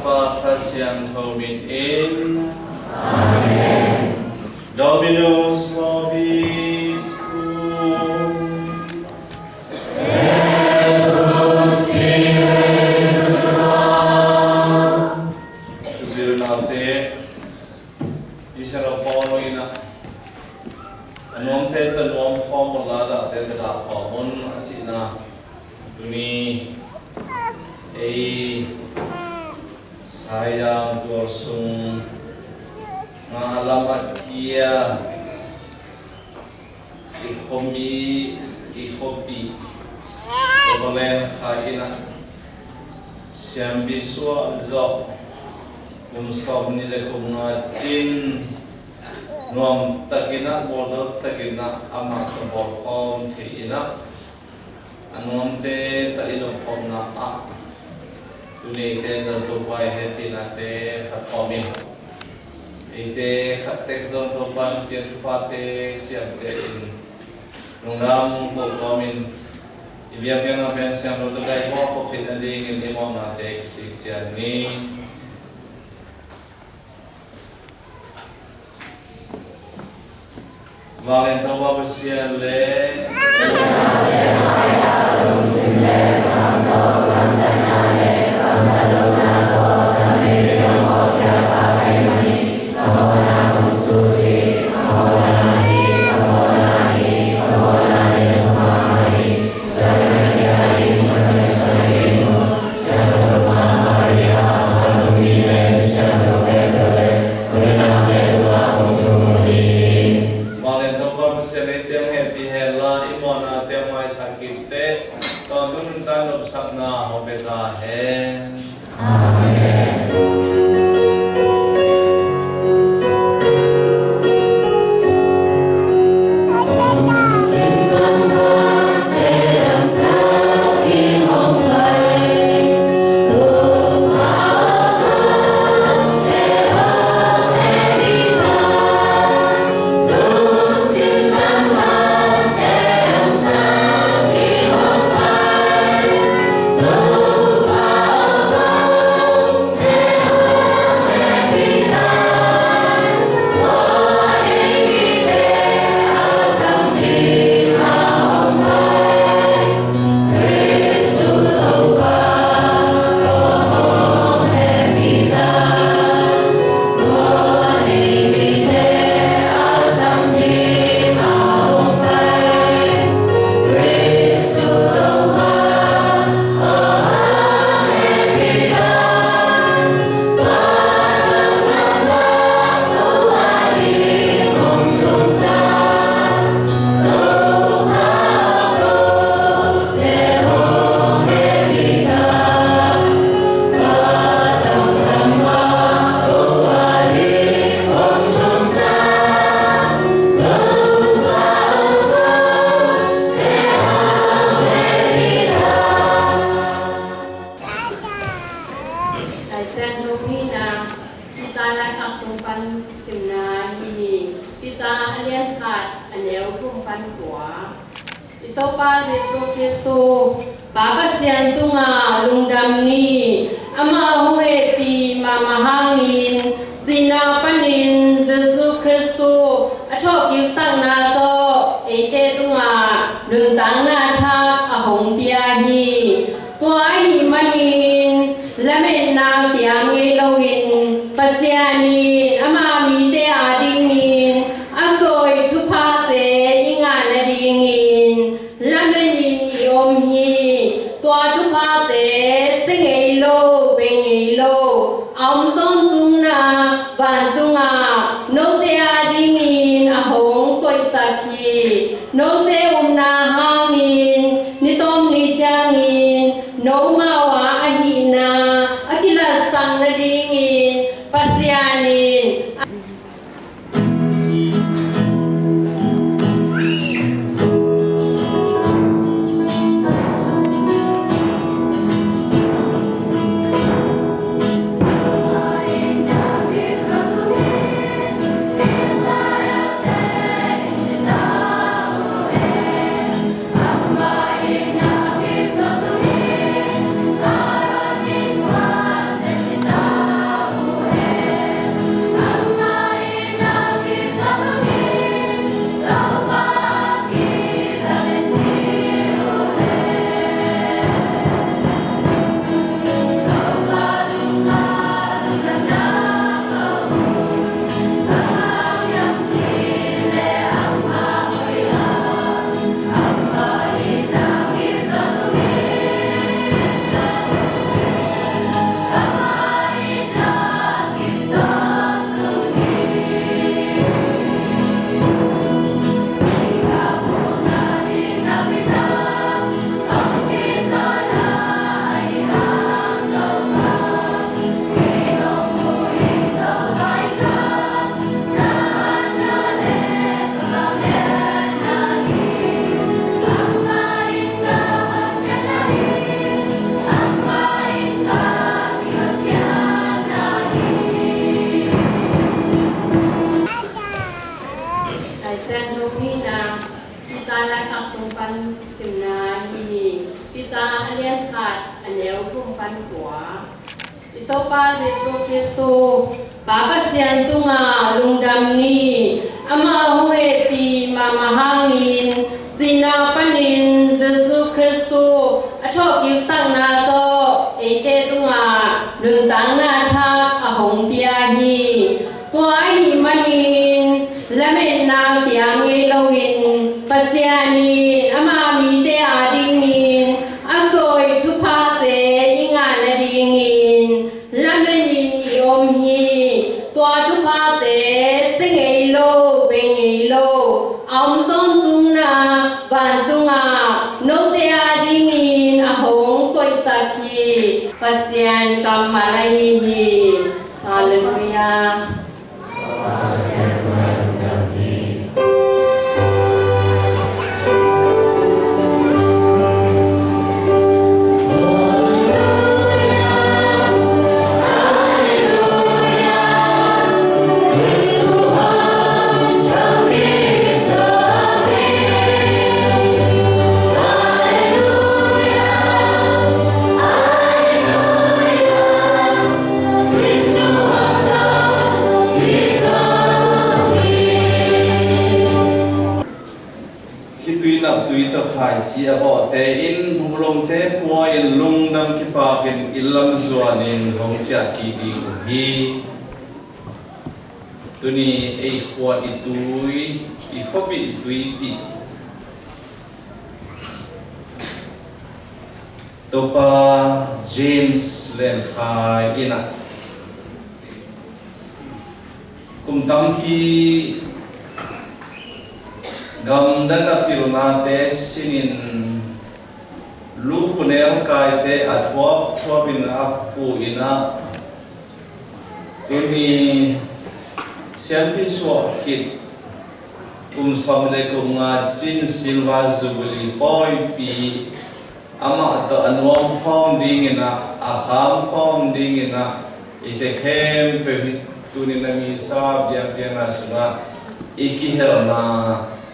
Kha Siangtho min in. Amen. Dominus vobiscum. Thupi naute, i serah Paul in a, a nuamte tawh nuam khawm un la, a dahte tawh dah khawm un a cihna. Tuni ei Saidang tualsung nga lam a kia i khuami, i khuapi, Topalan Kha in a siampi suah zawh kum sawm nih le kum nga cin nuam takin a, bawlzo takin a, amah ka bawl khawm thei in a, a nuamte tawh i lawmkhawmna ah tuni eite in Topa i hehpihnate takhawm in, eite khat tek zong Topa in piak thuphate ciamteh in, lungdam ko kawmin i biakpiakna pen siangtho tawh dai khawm khop theih nadingin i mawhnate kisik ciat ni. Vanglian Topa Pasian le Vanglian Topa Pasian, eite hong hehpih hen la, i mawhnate hong maisak kik teh, tawntung nuntak nopsakna hong pia ta hen. Amen. Lai Siangtho nihna, Peter laikhak sung pan simna hi. Peter a lian khat, a neu thum pan kua. I Topa Jesu Khristu, Pa Pasian tungah lungdam ni. Amah hong hehpih mahmah hangin, sihna panin Jesu Khristu a thawhkiksakna tawh eite tungah nuntakna thak a hong pia hi. Tua ahih manin lametna kiam ngei loin, Pasian in ama mite adingin a koih thuphate i ngah nadingin lamenin i om hi. Tua thuphate sia ngei lo, bei ngei lo, a om tawntungna vantungah note adingin a hong koihsak hi. Note upna hangin ni tawm ni ciangin nomau ah a hihna a kilatsak nadingin Pasian in I Topa Jesu Khristu, Pa Pasian tungah lungdam ni. Amah hong hehpih mahmah hangin, sihna panin Jesu Khristu a thawhkiksakna tawh eite tungah nuntakna thak a hong pia hi. Tua ahih manin lametna piang ngei loin, Pasian in ama mite adingin a koih thuphate i ngah nadingin lamenin i om hi. Tua thuphate sia ngei lo, bei ngei lo, a om tawntungna vantungah note adingin a hong koihsak hi. Pasian kammal ahi hi. Halleluiah. Khitui naptui tawh khaici a vawhte in, buhlomte pua in, lungdam kipakin, inn lam zuanin hong ciah kik ding uh hi. Tuni ei khua i tui, i khuapih i tuipih Topa James Len Khai in ah, kum tampi gamdang a pilnate sinin, lu khunel kaite a thuap thuap in a khu in ah, tuni siampi suah khit kum sawm le kum nga cin Silver Jubilee pawipi amah tawh a nuam khawm dingin ah, a kham khawm dingin ah, eite khempeuh hi tuni na misa biakpiakna sungah i kihelna,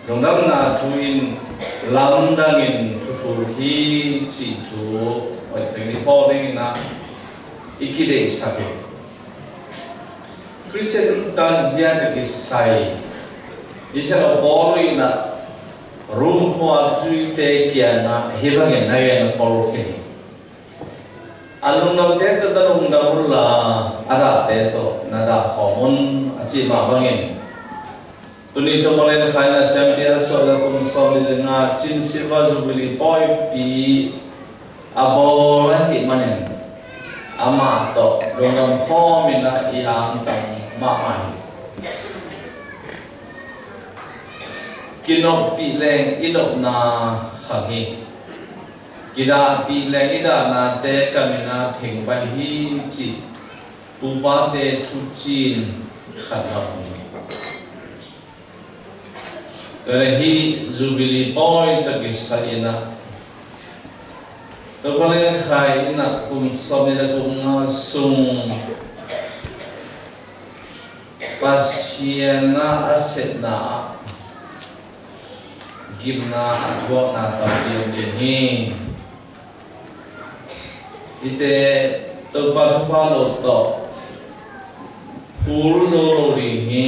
lungdamna thu in lamdangin thuthul hi cih thu hoih takin i phawk dingin ah i kideihsak hi. Khristian nuntak zia tawh kisai, Misiangtho Paul in ah Rom khua thuzuite kiangah hih bangin na genkhol khin hi. A lungdamte tawh na lungdam unla, a dahte tawh na dah khawm un, a cih mah bangin, tuni Topa Len Khai in ah siampi a suah le kum sawm le nga cin Silver Jubilee pawipi a bawl ahih manin, amah tawh lungdam khawm in ah i angtang mahmah hi. Kinopih leng i nopna khang hi. Kidahpih leng i dahnate kam in ah theng pai hi cih pupate thucin khat a om hi. Tua hi Jubilee pawi tawh kisai in ah, Topa Len Khai in ah kum sawm le kum nga sung Pasian a sepna ah gimna a thuakna tampi om ding hi. Hihte Topa thupha lo tawh phul zo lo ding hi.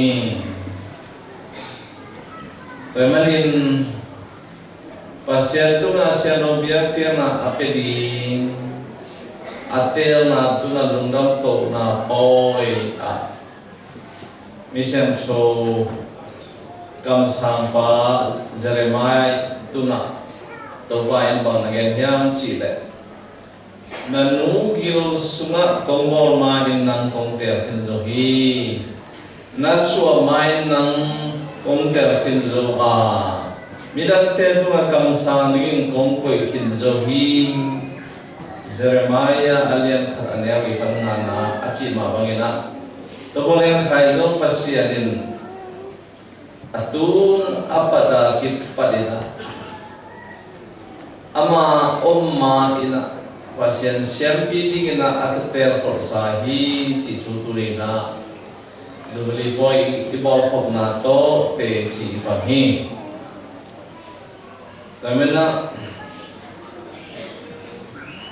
Tua ahih manin Pasian tungah siangtho biakpiakna a pia ding, a teelna tungah lungdam kohna pawi ah, Misiangtho kamsangpa Jeremiah tungah Topa in bang na gen hiam cih leh, na nu gil sungah kong bawl ma-in nang kong teel khin zo hi. Na suah ma-in nang kong teel khin zo a, midangte tungah kamsang dingin kong koih khin zo hi. Jeremiah a lian khat a neu li pan ngana a cih mah bangin ah, Topa Len Khai zong Pasian in a tung a pat a kipat in ah, ama om ma-in ah Pasian siampi dingin ah a kiteel kholhsa hi cih thu tuni in ah Jubilee pawi i bawlkhopna tawh teci i pang hi. Tua ahih manin ah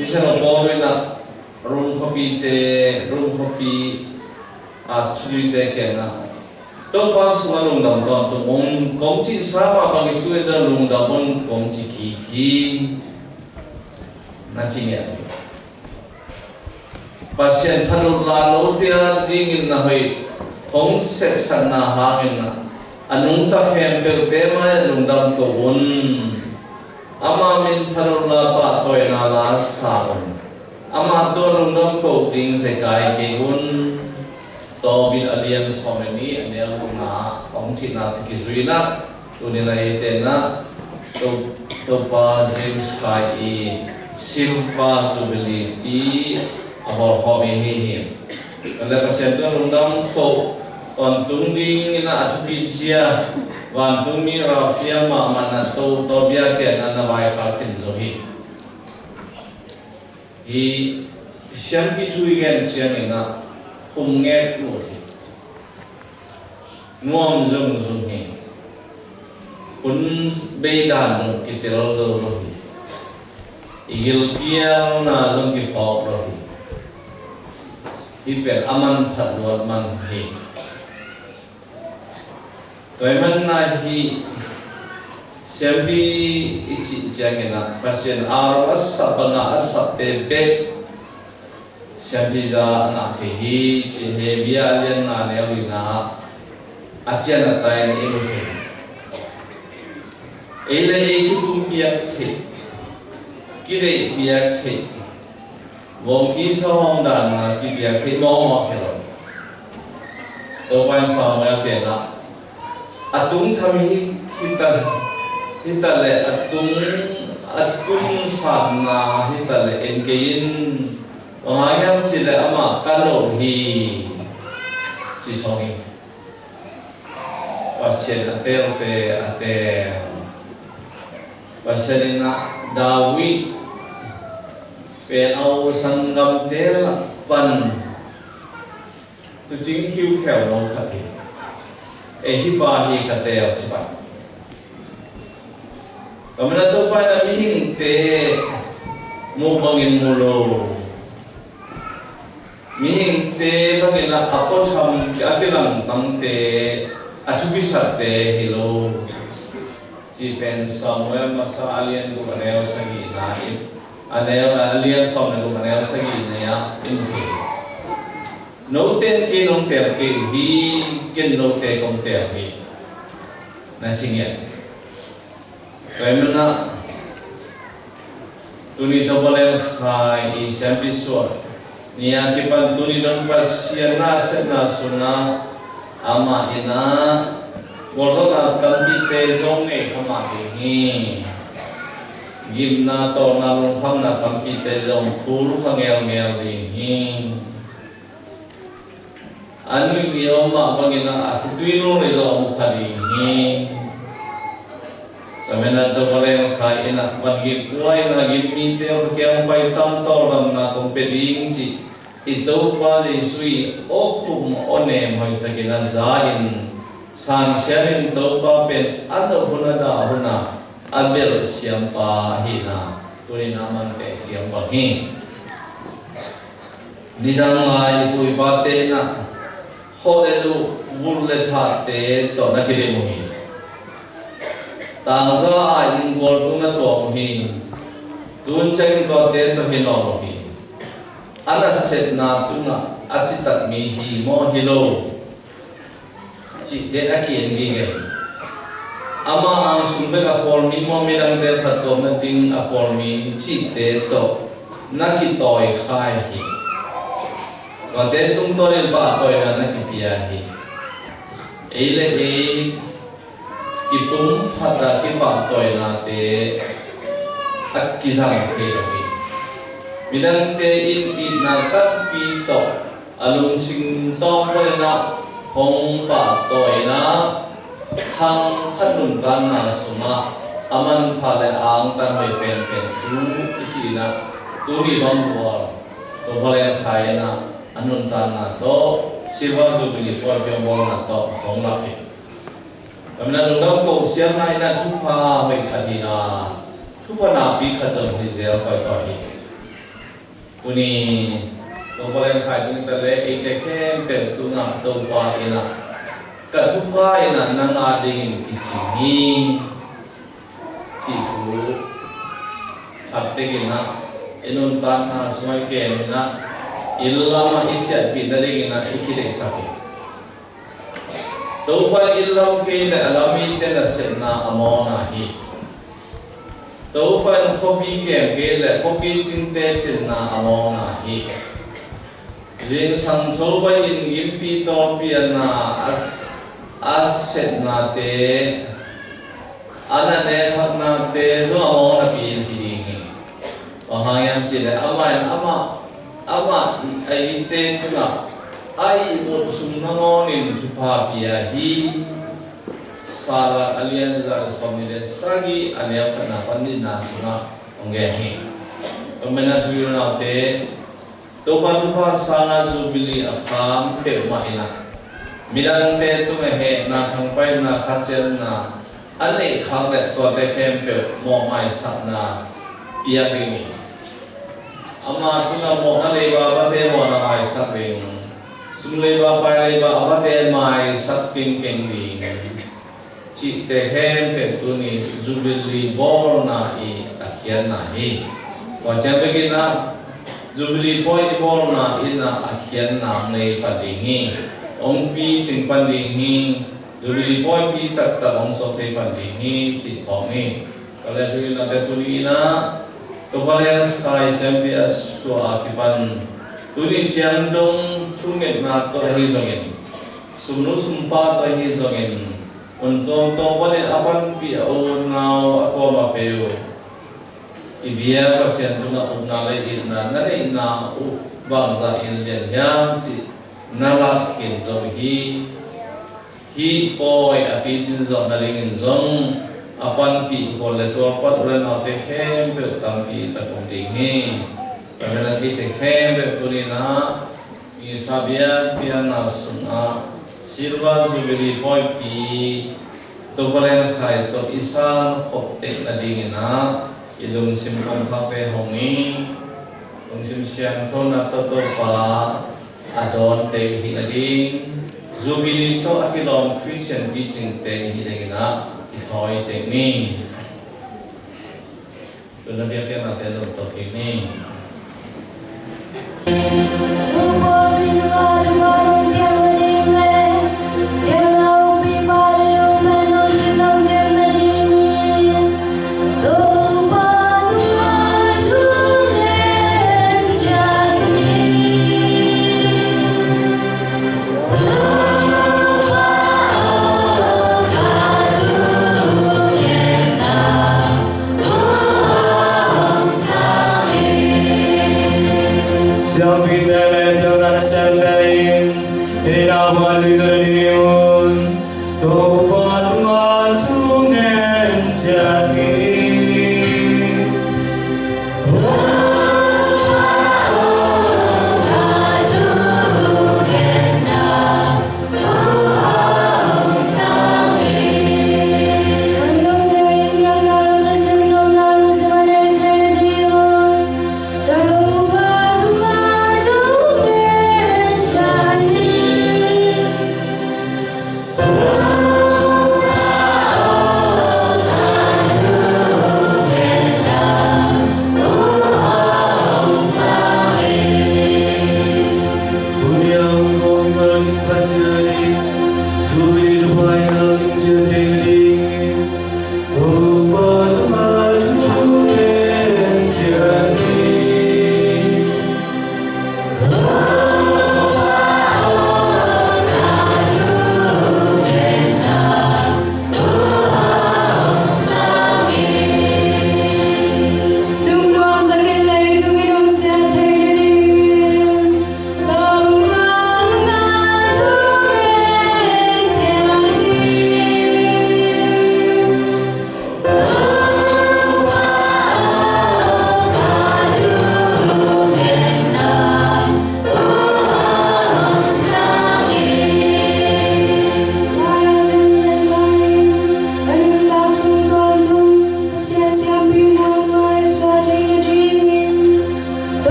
Misiangtho Paul in ah Rom khuapite, Rom khuapi a thuite kiangah Topa sungah lungdam tawntung un, kong cihsa mah bangin tu-in zong lungdam un kong ci kik hi, na ci ngiat hi. Pasian phat uh la, note a dingin na hoih hong sepsakna hangin a nungta khempeuhte mai-ah lungdam ko un. Ama min phat uh la, pahtawina la sa un. Ama tungah lungdam ko ding zekai kei un. Tawbit a lian sawm le nih, a neu gukna ah hong cihna tawh kizui-in ah, tuni-in ah eite in ah To-, Topa Jesu Khrih i Silver Jubilee pi a hawlkhawm i hi hi. Tua leh Pasian tungah lungdam ko tawntung dingin ah a thupi zia, vantungmi Rafael mahmah in ah To-, Tobia kiangah na vaikhak khin zo hi. Hih siampi thu i gen ciangin ah khum ngek lut hi. Nuam zungzung hi. Hun bei dan zong kitel zo lo hi. I gilkialna zong kiphawk lo hi. Hih pen a manphat luat man hi. Tua ahih manin ah hih siampi i cih ciangin ah Pasian Aaron a sap bangin a sapte bek siampi za a ngah thei hi, ci Hebru a lian nga, a neu lina ah a ciang a tai-in i mu thei hi. Ei le ei kipumpiak theih, kideihpiak theih, vomkisa hawm dan a kipiak theih mawkmawk hi lo. Topa in Samuel kiangah, a tungtham hi, hi ta, hi ta leh, a tung, a tungsanna hi ta leh en kei in, bang hang hiam cih leh amah ka no hi, ci thong hi. Pasian a teelte a teel. Pasian in ah David pen a u sanggamte lak pan tuucing khiukheu lo khat hi. Ei, hih pa hi ka teel, ci pan. Tua manin ah Topa in ah mihingte muh bangin mu lo, mihingte bangin ah a puatham, a kilangtangte, a thupisakte hi lo, cih pen Samuel Masa a lian guk, a neu sagihna in, a neu, a lian sawm le guk, a neu sagihna ah i mu thei hi. Note in kei nong teel kei uh hi, kei in note kong teel hi, na ci ngiat hi. Tua ahih manin ah tuni Topa Leng Khai i siampi suah ni a kipan tuni dong Pasian na a sepna sungah amah in ah gualzawhna tampite zong nei kha mah ding hi. Gimna, tawlna, lungkhamna tampite zong phul kha ngelngel ding hi. A nuih ni om mah bangin ah a khitui nung lei zong om kha ding hi. Tua manin ah Topa Leng Khai in ah van gik puai in ah gim mite aw, ka kiang pai tam, tawldamna kong pia ding, cih i Topa Jesu i aw khum aw nem hoihtakin a za-in, San Siamin Topa pen a nop hun, a dah hun a, a belh siampa ahihna tuni-in a man teh ciang bang hi. Nidang lai i pu i pate in ah khawh le luh, vul le thahte tawh na kidim uh hi. Tangza a inn gual tung na tuak uh hi. Tun ciangin tuate tawh hi nawn lo hi. A nasepna tungah a citak mi hi maw, hi lo, cihte a ki-en gige hi. Ama angsung bek a khawl mi maw, midangte phattuamna ding a khawl mi, cihte tawh na kitawi khai hi. Tuate tungtawnin pahtawina na kipia hi. Ei le ei kipumkhat a kipahtawinate a kizang thei lo hi. Midangte in itna tampi tawh a lungsim tawng panin ah hong pahtawi in ah, khang khat nuntakna sungah a manpha le a angtan hoih penpen thu i cih in ah, tuni bang gual Topa Leng Khai in ah a nuntakna tawh, Silver Jubilee puan piang bawlna tawh hong lak hi. Tua manin ah lungdam kohsiamna in ah thupha hoih khat hi a, thupha nakpi khat zong hi zel kawikawi hi. Tuni Topa Lian Khai tuni ta le eite khempeuh tungah Topa in ah ka thupha in ah nang a dingin kicing hi, cih thu khat tek in ah i nuntakna sungah i kem in ah i lam ah i ciahpih nadingin ah i kideihsak hi. Topa in lam kei le a lam mite nasepna a mawkna hi. Topa in khuapi kem kei le khuapi cingte cinna a mawkna hi. Zingsang Topa in gimpi tawlpi a na a, a sepnate, a na nekhaknate zong a mawkna pi in hi ding hi. Bang hang hiam cih leh amah in amah, amah a itte tungah a ihmut sum nangawnin thupha pia hi. Salat a lian za le sawmnih le sagih a neu khatna pan nihna sungah hong gen hi. Tua manin ah thu i unaute, Topa thupha sangin Jubilee a kham peuhmah in ah midangte tungah hehna, thangpaihna, khasiatna a neih khak leh tuate khempeuh mawhmaisakna piak ding hi. Ama tungah mawhna leiba a vate mawhna maisak ding, sum leiba, pai leiba a vate maisak kengkeng ding, cihte khempeuh tuni Jubilee bawlna i a khiatna hi. Tua ciang bek in ah Jubilee pawi i bawlna in ah a khiatna hong nei pan ding hi. Hong picing pan ding hi. Jubilee pawipi taktak hong suak thei pan ding hi, cih phawk ni. Tua le thu i unaute, tuni in ah Topa Lian Khai siampi a suah a kipan tuni ciang dong thungetna tawh ahi zongin, sumnu sumpa tawh ahi zongin, hun tuamtuam panin a panpih a u nau a kuamah peuh i biak Pasian tungah upna le itna na neihna uh bangzah in lian hiam cih na lak khin zo hi. Hih pawi a picin zawh nadingin zong a panpih khual le tualpat u le naute khempeuh tampi tak om ding hi. Tua manin ah eite khempeuh tuni in ah misa biakpiakna sungah Silver Jubilee pawipi Topa Lian Khai tawh i san khop tek nadingin ah i lungsim kongkhakte hong hi. Lungsim siangthona tawh Topa a dawnte i hih nading, Jubilee tawh a kilawm Khristian picingte i hih nadingin ah kithawi tek ni. Tuna biakpiaknate zong tawh kik ni. Siampite le pialna nasem te in, i nau ma zui zui ding un, Topa tungah thu ngen ciat ni.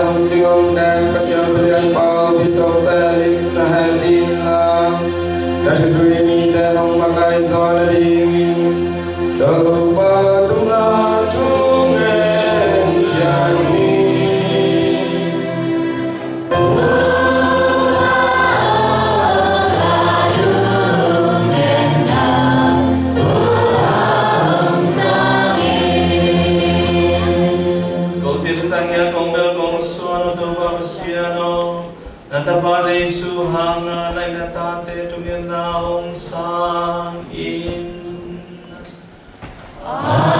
Lam cing hong kem Pasian Palian Paul, Bishop Felix na hehpihna, na thuzui mite hong makai zawh nadingin Topa tungah thungen ciat ni. Ko thutang hiam, kong bel kong suan uh Topa Pasian aw, na Tapa Jesu hangin na tate tungah na hong sang in. Amen.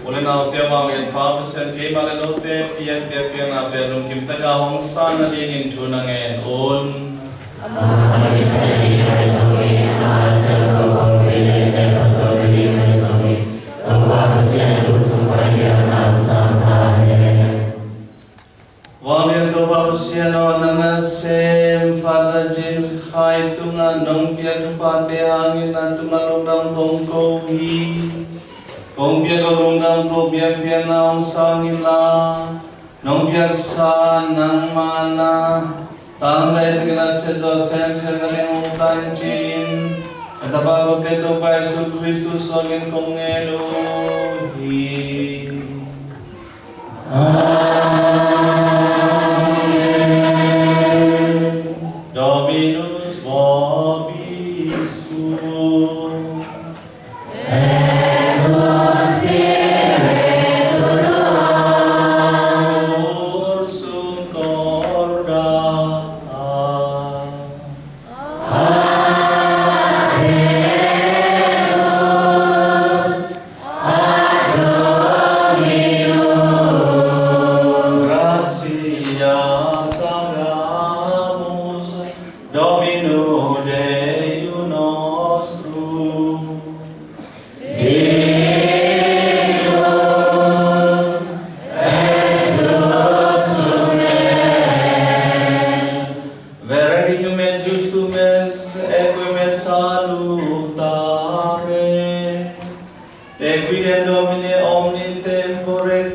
U le naute, vanglian Pa Pasian, keimah le note piak biakpiakna pen lungkim takin hong san nadingin thu na ngen un. Amah a mit thei ding ahi zongin, amah siangtho pawlpi leitang phattuam nading ahi zongin, Topa Pasian in thu sung panin biakna hong sang ta hen. Vanglian Topa Pasian aw, na nasem Father James Khai tungah nong piak thuphate hangin a tungah lungdam kong ko hi. Kong piak a lungdam ko biakpiakna hong sang inla, nong piaksa nangma na tangzai takin a sepdawh semsem nading hong ta in ci-in, na Tapa kote Topa Jesu Khrist suangin kong ngen uh hi. Amen. Dominus vobiscum. Et cum spiritu tuo. Sursum corda. Habemus ad Dominum.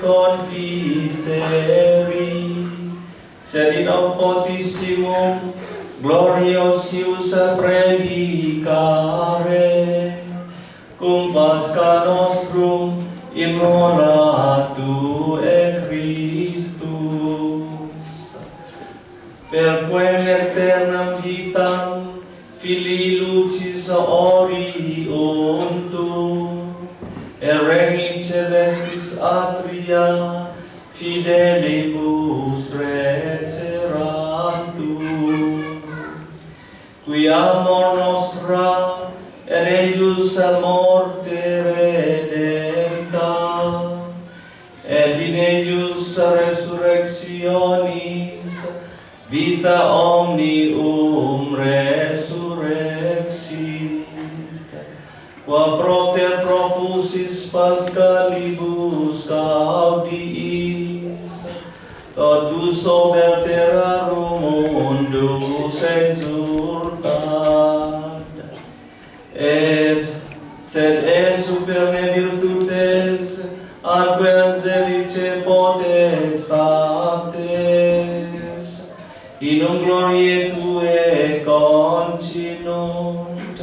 confiterit, sed in opportissimu gloriosius predicare, cum Pascha nostrum immolatur et Christus. Per quem aeternam vitam Filii lucis oriuntur, et regni caelestis atria fidelibus transcerantur, qui amor nostra et eius a morte redempta, et in eius a resurrectionis vita omnium resurrexit, qua propter profusis Pascalibus gaudiis, totus operterarum mundus exultat. Et sed esse supernae virtutes, atque angelicet potestates, in un gloriae tuae concingunt,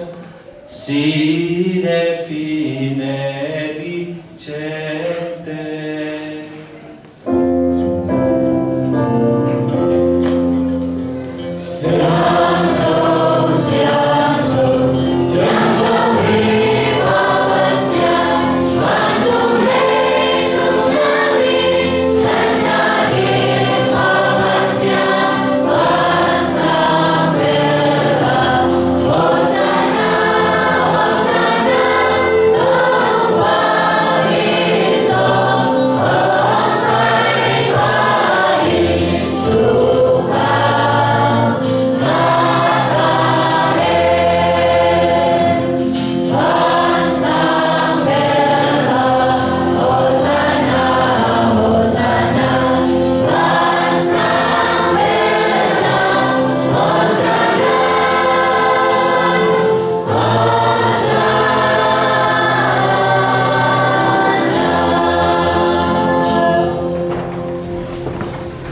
sine fine dicentes.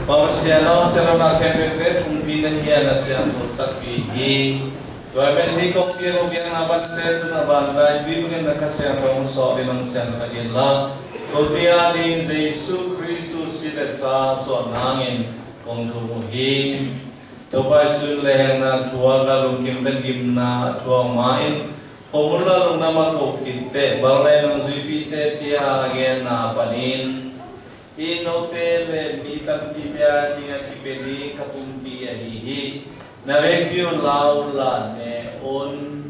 Pasian aw, siahlawhna khempeuhte phungphina hi a, na siangtho takpi hi. Tua ahih manin hih kongpi a hong piakna bangte tun a vantaipi bangin na Kha Siangtho hong sawlin hong siangsak inla, kote adingin Jesu Khrist si le sa suah nangin kong thum uh hi. Topa Jesu in lehhekna thuak a, lungkim le gimna a thuak ma-in, hong unla lungdam a ko khit teh, bang leh nungzuipite pia a genna panin, hih note le mi tampite adingin kipia ding ka pumpi ahi hi. Na vekpi un la unla ne un.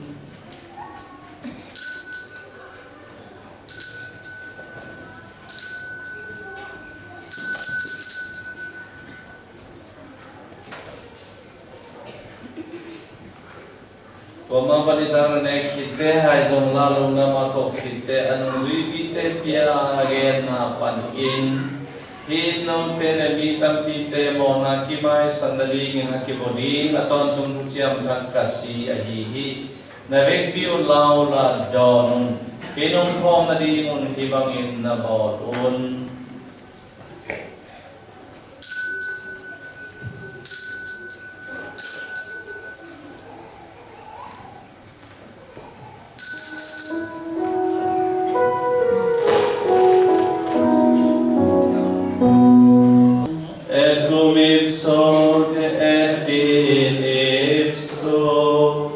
Tua mah panin a ne khit teh, ahi zongin lungdam a ko khit teh, a nungzuipite pia a genna panin, hih note le mi tampite mawhna kimaisan nadingin a kibawl ding a tawntung thuciam thak ka si ahi hi. Na vekpi un la unla dawn un. Kei nong phawk nadingun hih bangin na bawl un. Et cum ipso et in ipso,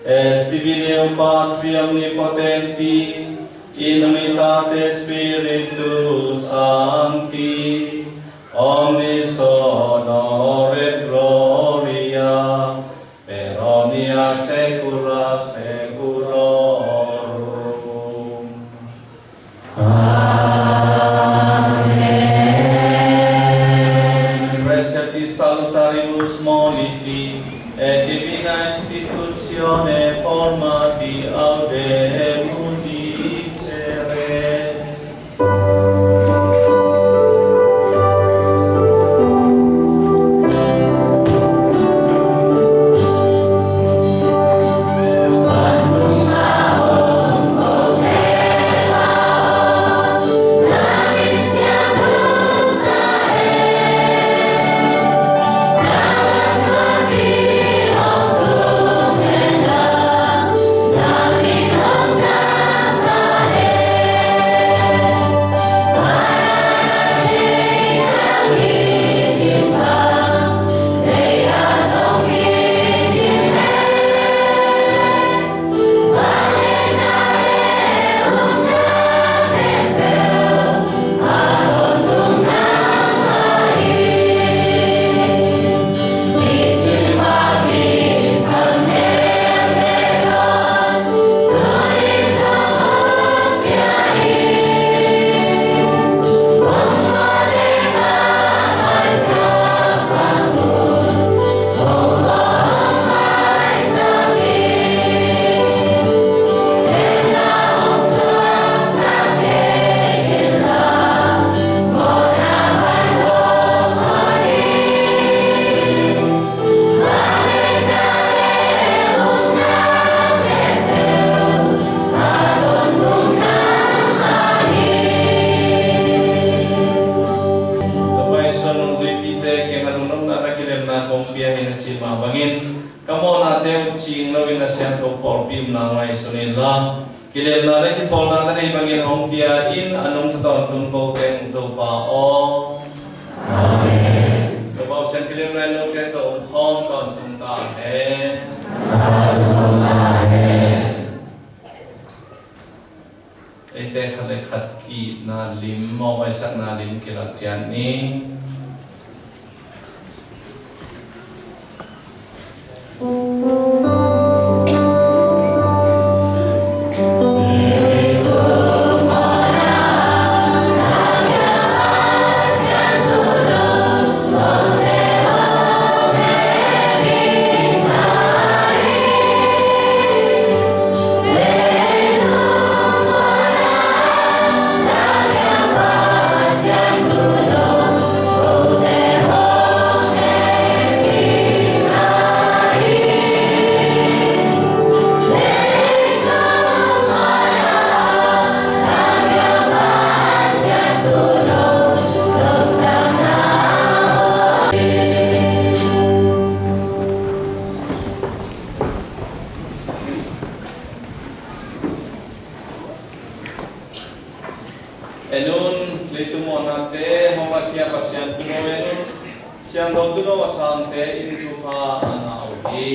et sibi Deo Patri omnipotenti, in unitate Spiritus Sancti, omnis honor et gloria per omnia saecula saeculorum. Amen. Recepit salutaribus moniti, et divina institutione formati audemus dicere. Bangin ka mawhnate uh cing loin a siangtho pawlpi umna ngaihsun inla, kilemna le kipawlna na nei bangin hong pia in. A nungta tawntung ko teng Topa aw. Amen. Topa Pasian kilemna in note tawh omkhawm tawntung ta hen. Na kha tawh zong ta hen. Eite khat le khat ki-itna lim, mawhmaisakna lim kilak ciat ni. En un, leitung mawhnate hong lakhia Pasian Tuuno en un, siangtho Tuuno a sangte in thupha a ngah uh hi.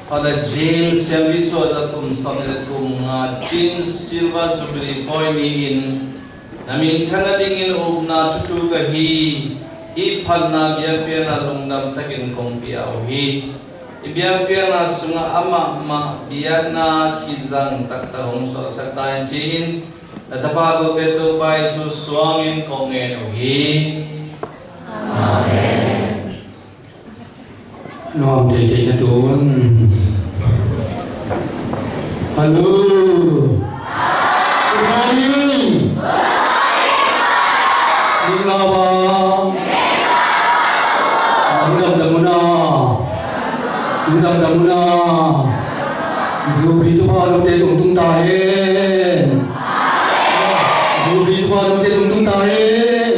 Father James, siampi suahzah kum sawmnih le kum nga, Chin Silver Jubilee pawi ni-in na minthan nadingin upna thutu ka hi. Hih phatna biakpiakna lungdam takin kong pia uh hi. Hih biakpiakna sungah amah mah biakna kizang taktak hong suaksak ta in, ci-in na tapa kote Topa Jesu suangin kong ngen uh hi. Amen. Nuam teitei na tun. Hello. Good morning. Ning la ba. Ning dam dam una. Ning dam dam una. Jubilee thupha note tung tung ta hen. Jubilee thupha note tung tung ta hen.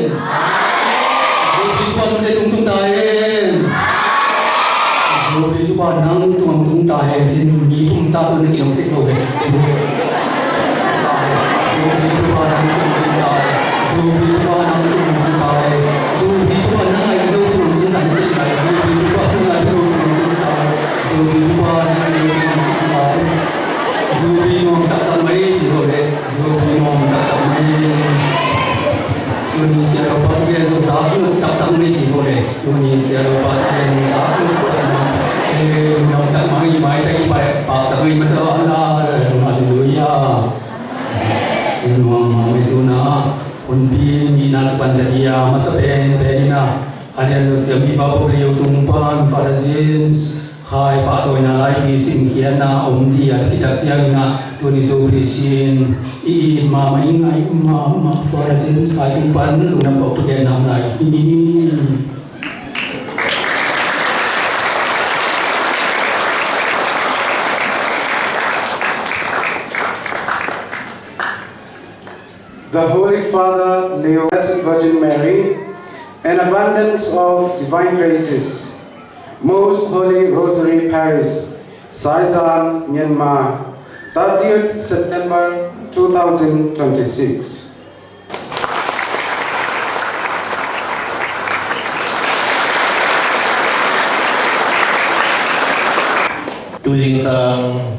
Jubilee thupha note tung tung ta hen. Jubilee thupha nang tung tung ta hen. Cin mi tung ta tung na kinong sik lo hen. Jubilee thupha nang tung tung ta hen. Jubilee thupha nang tung tung ta hen. Jubilee thupha nang ai lo tung tung ta hen. Jubilee thupha nang ai lo tung tung ta hen. Jubilee thupha nang ai lo tung tung ta hen. Jubilee nuam taktak mai ci lo le. Jubilee nuam taktak mai. Tuni sia lo pa tu gen zong zak nuam taktak mai ci lo le. Tuni sia lo pa tu gen zong zak nuam taktak mai. Eh, nuam taktak mai, mai tak i pai pak tak mai mata ana. Haleluya. Nuam mai tuna. Hunpi ni na tu pan tak ia masa pen pen ina. Alian lo siampi pa pop liu tung pan Father James. Khai pahtawina laipi simkhiatna a om ding a kitak ciangin ah tuni Jubilee sin i it mahmah i ngaih mahmah Father James Khai tung pan lungdam bawk thugen nam lai hi. The Holy Father Leo, Blessed Virgin Mary, an abundance of divine graces. Most Holy Rosary Parish, Saizan, Myanmar, thirtieth September two thousand twenty-six. Tu zingsang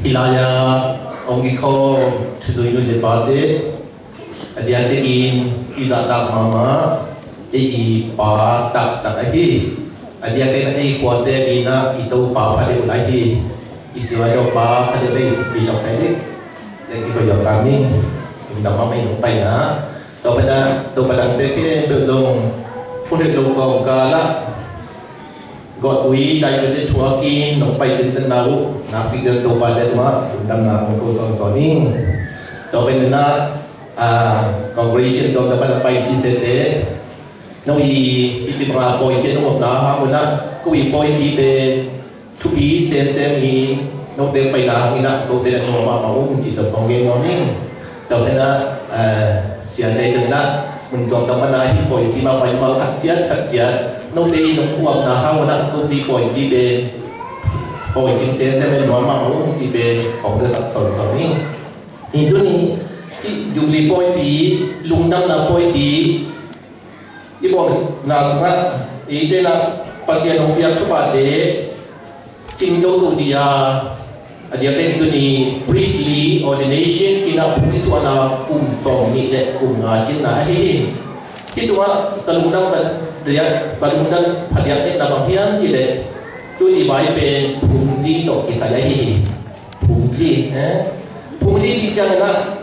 hih lai-ah hong kikhawm thuzui nu le pate, a diakdiakin i zahtak mahmah ei i pa taktak ahi. A diakdiakin ei khuate in ah i Topa pha deuh lai hi. I siva deuh pa pha deuh ei Bishop Felix, ei i pa Yawkam in, i dam mahmah i nong paina. Topa dang, Topa dangte khempeuh zong phun het lo kawmkal ah gawhtui dai lo le thuakin nong pai tentenna uh nakpi-in Topate tungah lungdamna kong ko sawnsawn ing. Tua pen na, ah, congregation tua tapa na pai sisete, no i, i ci banga pawi ke no na ha muna, ko i pawi pi pen thupi semsem in note paina hangin ah note na nuam mahmah ung ci zong kong gen nuam ing. Tua pen ah, eh, siate ciangin ah mun tuamtuam pan ah hih pawi sim a pai mah khat ciat khat ciat note i nong uapna hang un ah note i pawi pi pen, pawi cing semsem in nuam mahmah ung ci pen kong zasak sawnsawn ing. Hih tuni hih Jubilee pawipi, lungdamna pawipi i bawlna sungah eite in ah Pasian hong piak thuphate sim to tu dia, a diakdiak tuni priestly ordination cih in ah phung i suahna kum sawmnih le kum nga cinna ahi hi. Hih sungah ka lungdam ka diak, ka lungdam phadiak dekna bang hiam cih leh tuni vai pen phungzi tawh kisai ahi hi. Phungzi, eh? Phungzi cih ciangin ah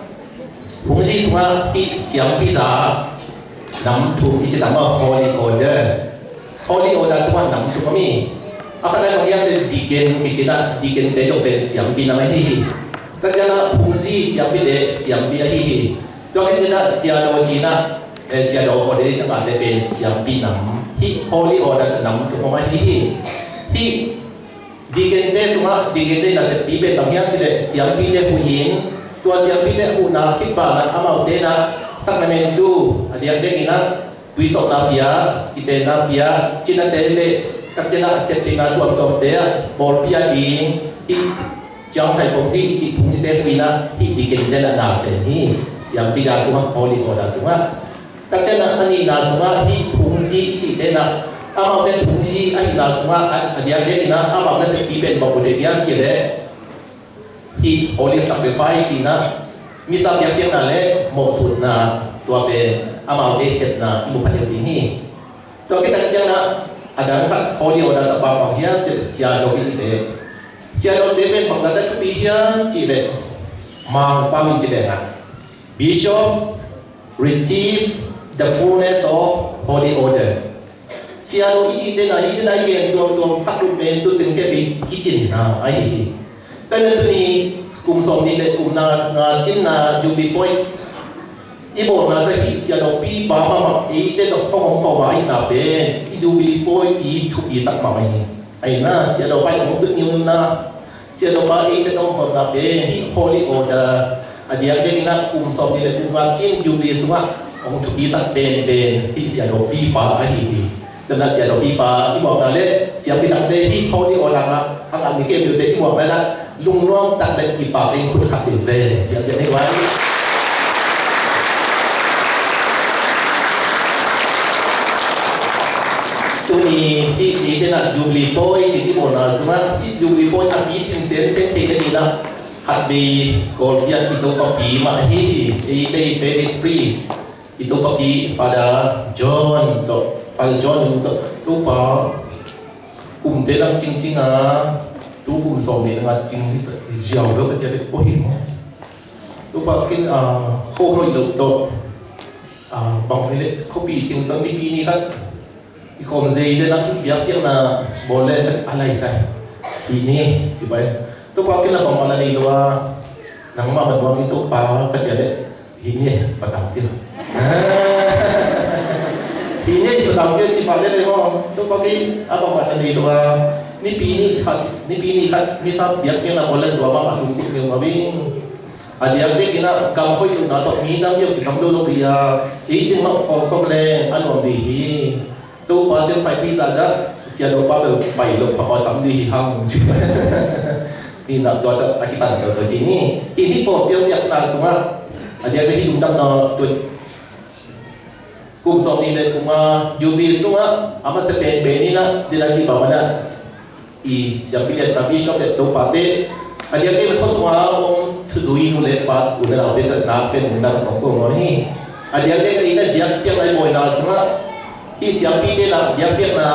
phungzi sungah hih siampi za nam thum i ci tam a, holy order. Holy order sungah nam thum om hi. A khatna bang hiam cih leh deacon kici in ah, deacon te zong pen siampi nam ahi hi. Tua ciangin ah phungzi siampite siampi ahi hi. Tua khit ciangin ah siadaw ci in ah, eh, siadaw order sungah te pen siampi nam. Hih holy order nam thum om ahi hi. Hih deacon te sungah, deacon te naseppi pen bang hiam cih leh siampite huh in, tua siampite huhna khit banah amaute in ah sacrament tu, a diakdiak in ah tuisawpna pia, kitenna pia, cinate le takciang ah septheihna tuamtuamte ah pawlpi a ding hih ciangthai pawlpi i cih phungzite huh in ah hih deacon te in ah na sem hi. Siampi dan sungah, holy order sungah. Takciang ah a nihna sungah hih phungzi i cihte in ah Amaute thum hi ahihna sungah a, a diakdiakin ah amau naseppi pen bang uh teh diam cih leh hih holy sacrifice cih in ah misa biakpiakna le mawhsutna, tua pen amaute sepna i mu pha deuh ding hi. Tua khit tak ciangin ah a dang khat holy order ah bang hiam cih leh siahdok i cihte. Siahdokte pen bangzah a thupi hiam cih leh Mangpau in ci leng ah, Bishop receives the fullness of holy order. Siahdok i cihte na hi, i na i gen tuamtuam sak lut pen tu teng kei bei kicinna ahi hi. Tua hi a tuni kum sawmnih le kum nga, nga cinna Jubilee Point i bawlna ciang hih siahdokpipa mahmah eite tawh hong om khawm ahihna pen i Jubilee Point i thupisak mahmah hi. Ahihna siahdokpa i hong tut ngiungna, siahdokpa eite tawh hong omna pen hih holy order a diakdiakin ah kum sawmnih le kum nga cin Jubilee sungah hong thupisak penpen hih siahdokpipa ahi hi. Tua hi a siahdokpipa i muakna le siampi dangte hih holy order ah a ngah mi kei miute i muakna in ah lungnuam tak le kipak in khut khat ding ve. Siahdok hi guai. Tuni hih eite in ah Jubilee Point cih i bawlna sungah hih Jubilee Point a pi thin semsem theih nadingin ah khat vei Kawlpi ah i Topapi mah hi hi. Eite i parish priest i Topapi Father John tawh, Father John tawh, Topa, kumte lang cingcing a tu kum sawmnih le nga cing hi ziau lo ka ci a, bek pua hi maw? Topa ken a, kho hoih loh tawh, a, bang hi leh khuapi ting tawh Nipi ni khat i khawm zei zen ah biakpiakna bawl leh a laisai. Hih ni ci pai. Topa ken la bangmah na nei lo a, nangmah bang i Topa ka ci a leh hih ni patam ti lo. Hih ni patam ti ci pah leh leh maw, Topa ken a bangmah na nei lo a, Nipi ni khat, Nipi ni khat misa biakpiakna bawl leh tua mahmah lungkut ngeu mah ving. A diakdiakin ah gam hoih lohna tawh mi tam deuh kisam lo lo hi a, ei teng mah khawlkhawm leng a nuam ding hi. Topa teng pai thei zahzah, siahdokpa bel pai loh phamawh sam ding hi hang. Hih nak tua tawh a kipan toto ci ni. Hih ni pawlpi a biakna sungah a diakdiak hih lungdamna tua kum sawmnih le kum nga Jubilee sungah a masa penpen in ah dena ci bang mana i siampi lian, a bishop le topate, a diakdiak khuasung a om thuzui nu le pa, u le naute tawh na pen lungdam kong ko mawk hi. A diakdiak a inn a biakpiakna i bawlna sungah hih siampite na biakpiakna,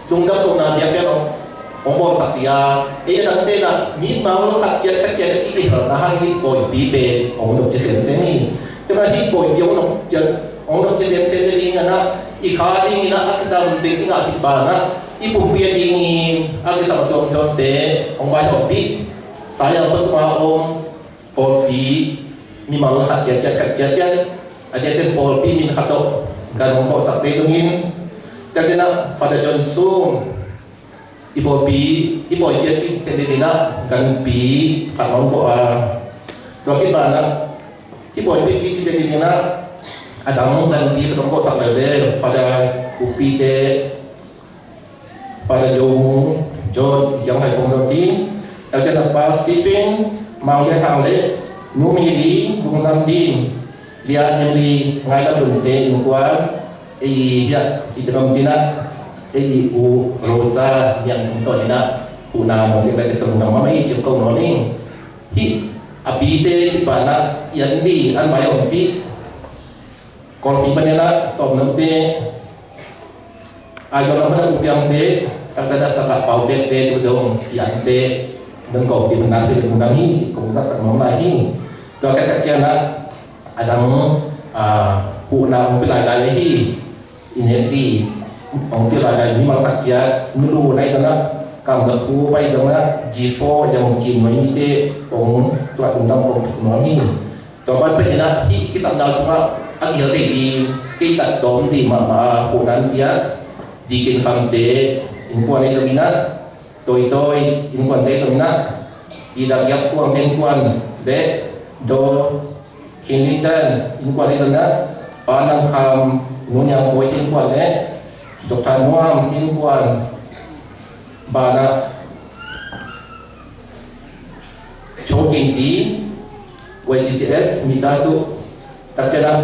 lungdam kohna biakpiakna hong bawlsak ding a, ei a dangte na mimal khat ciat khat ciat i kihelna hangin hih pawipi pen hong dok ci semsem hi. Tua manin hih pawipi hong dok ciat, hong dok ci semsem ding in ah i kha dingin ah a kisam ding i ngah khit banah i pumpi a dingin a kisam a tuamtuamte hong vaihawmpih. Saya khuasung a om pawlpi mimal khat ciatciat, khat ciatciat, a diakdiak pawlpi min khat tawh gan hong kawhsak ding tungin, tua ciangin ah Father John Sung, i pawlpi, i pawlpi a cih teng ding in ah ganpi khat hong kawh a, tua khit banah i pawlpi a cih teng ding in ah a dang ganpi khat hong kawhsak leh leh Father Khup Pi te, Father Joe Mung, John i ciang hai kong dot hi. Tua ciangin ah Pa Stephen, Mang Lian Hang le Nu Mary, Vung Zam Dim, Lia Emily, Ngai Lam Lun te innkuan, ei hiah i tengam cin ah ei u Rosa Niang Tung tawh in ah huhna mong tek lai tek tawh lungdam mahmah i ci ko nawn ing. Hih a pite khit banah i an ding an vaihawmpih Kawlpi panin ah Sawm Lam te, Aizawl lam panin ah U Piang te, taktak a Sakah Pau Bek te, tu dong i ante, dong Kawlpi panin ah te lungdam hi ci kong zaksak nuam lai hi. Tua khit tak ciangin ah a dang, ah, huhna hong pia lailai hi. I nek ding hong pia lailai mimal khat ciat, Nu Lu nai zong ah, Kam Za Khu pai zong ah, G four Yang Kim Nuai mite hong tuat lungdam kong thuk nuam hi. Tua pan pen in ah hih kisapna sungah a kihel thei ding, kei zat tawm ding mahmah a huhna hong pia Deacon Kham te innkuan ahi zongin ah, Toitoi innkuan te ahi zongin ah, Pi Dak Giap Kuang te innkuan le Do Khin Lin Tan innkuan ahi zongin ah, Pa Nam Kham, Nu Niang Poi te innkuan le Doctor Nuam te innkuan banah, Cho Kin Ti, Y C C F, Mita Su, tak ciangin ah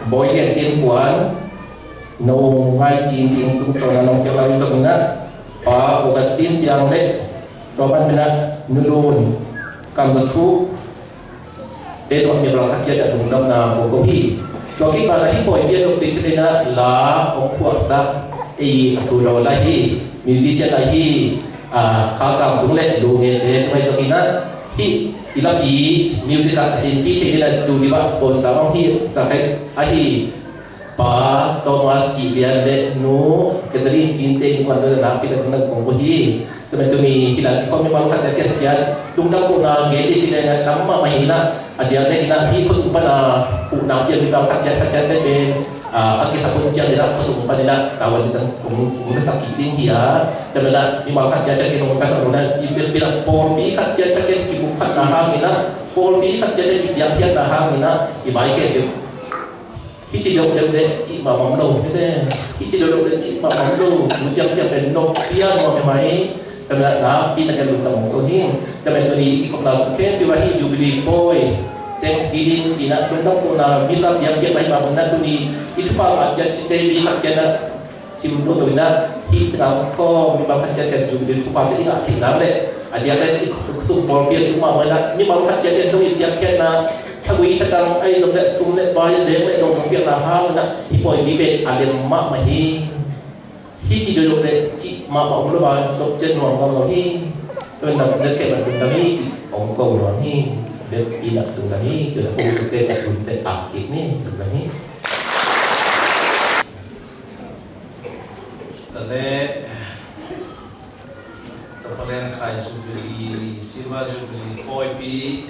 Bawi Lian te innkuan, No ngai cin ding tungtawn a nong piak lai zong inah, Pa Augustine Piang le tua pan penah Nu Lun Kam Za Thu te tawh mimal khat ciat a lungdamna ko ko hi. Tua kik banah hih pawipi a nopte cih inah la hong phuaksak ei a sulawh lai hi, musician lai hi, a, Kha Kam Tung le Lu Nge te tung ahi zong inah hih i lapi music ah a sinpi thei ding a studio ah sponsor hong hi sa kai ahi Pa Thomas Cih Lian le Nu Catherine Cin te innkuan tawh nakpi takin nang kong ko hi. Tua manin tuni hih lai kikhawm mimal khat ciat ciat lungdam kohna gen ding cih leh na tam mahmah hi inah, a diak leh inah hih khuasung pan a huhna pia mimal khat ciat khat ciat te pen, a, a kisap hun ciang inah khuasung pan inah tavuan ding tang kong, kong zasak kik ding hi a. Tua manin inah mimal khat ciat ciat kong zasak hun inah i pil pil a pawlpi khat ciat khat ciat kipumkhatna hang inah, pawlpi khat ciat ciat kipiakkhiatna hang inah i vai khempeuh hih ci deuhdeuh le cih mahmah om lo, hih te. Hih ci deuhdeuh le cih mahmah om lo. Thu ciangciang pen nop pia nuam hi mai. Tua manin nakpi takin lungdam hong ko hi. Tua manin tuni i kikhopna sung khempeuh ah hih Jubilee pawi, Thanksgiving, ci inah lungdam kohna misa piakpiak ahi mah bangin ah tuni i thupha ngah ciat cihte mi khat ciat inah sim toto inah hih tengah khawm mimal khat ciat ciat Jubilee thupha te i ngah theih nang le a diak le i khusung pawlpi a tung mahmah inah mimal khat ciat ciat dong i piakkhiatna thagui thatang ahi zong le sum le pai le deng le dong hong piakna hang inah hih pawi mi pen a lem mahmah hi. Hih ci dodok le cih mahmah om lo a dok cian nuam ngam lo hi. Tua inah dek kei man lungdam hi cih hong ko nuam hi. Dek inah lungdam hi. Tua inah kong dek te lungdam te a kik ni lungdam hi. Tua leh Topalen Khai Jubilee, Silver Jubilee pawipi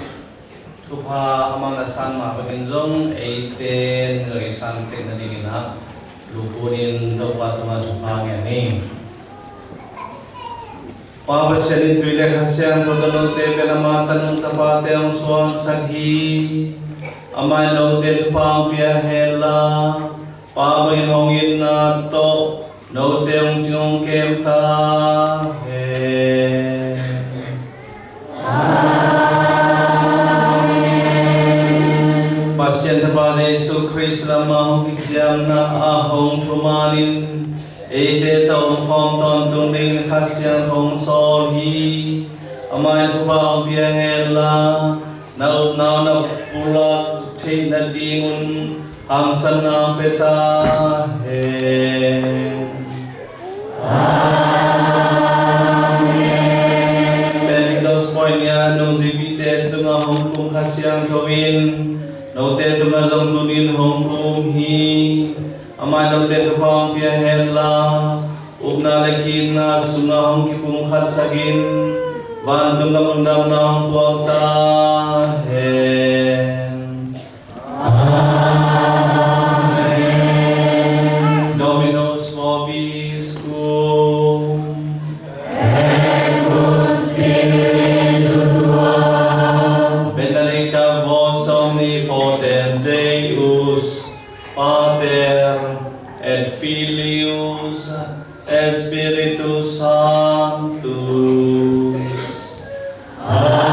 thupha amah na san mah bangin zong eite nuai san theihna dingin ah lungdam in Topa tungah thupha ngen ni. Pa Pasian in tui le Kha Siangtho tawh note pen ama tanu tapate hong suaksak hi. Amah in note thupha hong pia hen la, Pa bangin hong itna tawh note hong cing hong kem ta hen. Amen. Pasian Tapa Jesu Khrist lamah hong kiciamna ah hong thumanin eite tawh omkhawm tawntung dingin Kha Siangtho hong sawl hi. Amah in thupha hong pia hen la, na upna uh na pulak theih nadingun hangsanna pia ta hen. Amen. Pentecost pawi ni-a nungzuipite tungah hong kum Kha Siangtho in note tungah zong tuni-in hong kum hi. Amah in note thupha hong pia hen la, upna le ki-itna sungah hong kipumkhatsakin vantung gam lungdamna hong puak ta hen. Amen. Dominus vobiscum. Et cum spiritu tuo. Benedicat vos omnipotens Deus, Pater et Filius et Spiritus Sanctus. Amen.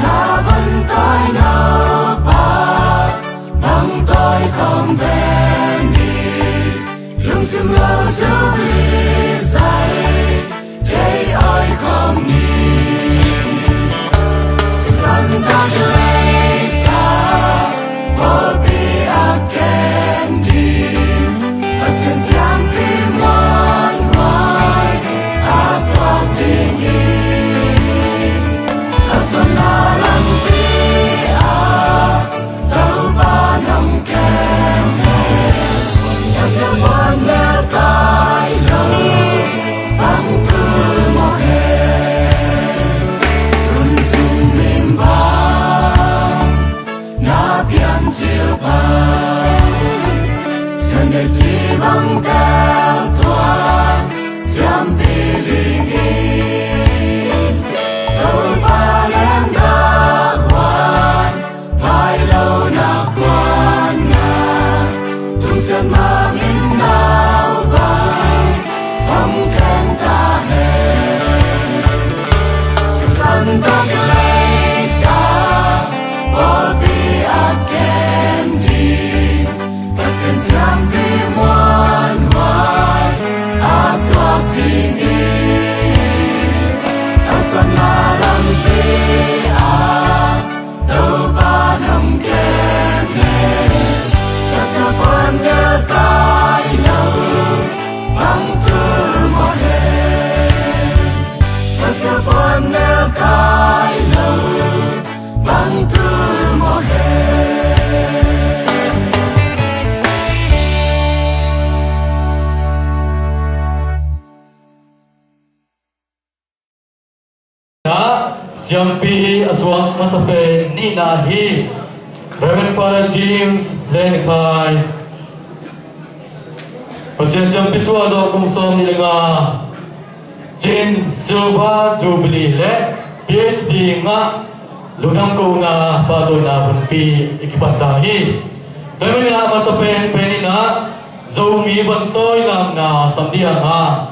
Na van tawi nop a bang tawi khawm ve ni. Lungsim lo Jubilee sai thei awi khawm ni. Sisan tak leisa pawlpi a kem ding, Pasian siampi muanhuai a suak dingin, kalsuanna lampi ah Topa hong kem hen. Na siapuan bel kai lo bang tul mawh hen. Tun sung mim bang na piancil pan, Sunday ci bang tel tuan siampi dingin, Topa leng gah huan vai lo na kuanna, tungsian mangin naupang hong kem ta hen. Sisan tak leisa pawlpi a kem ding, Pasian siampi muanhuai a suak dingin, kalsuanna lampi ah Topa hong kem hen. Na siapuan bel kai lo bang tul mawh hen. Na siapuan bel kai lo bang tul mawh hen. Na siampi a suak masa pen nihna hi. Reverend Father James Len Khai, Pasian siampi suah zawh kum sawm nih le nga, Chin Silver Jubilee le P H D ngah lungdam kohna pahtawina hunpi i kipan ta hi. Tua manin ah masa pen pen in ah Zomi van tawi lakna sam dih hang.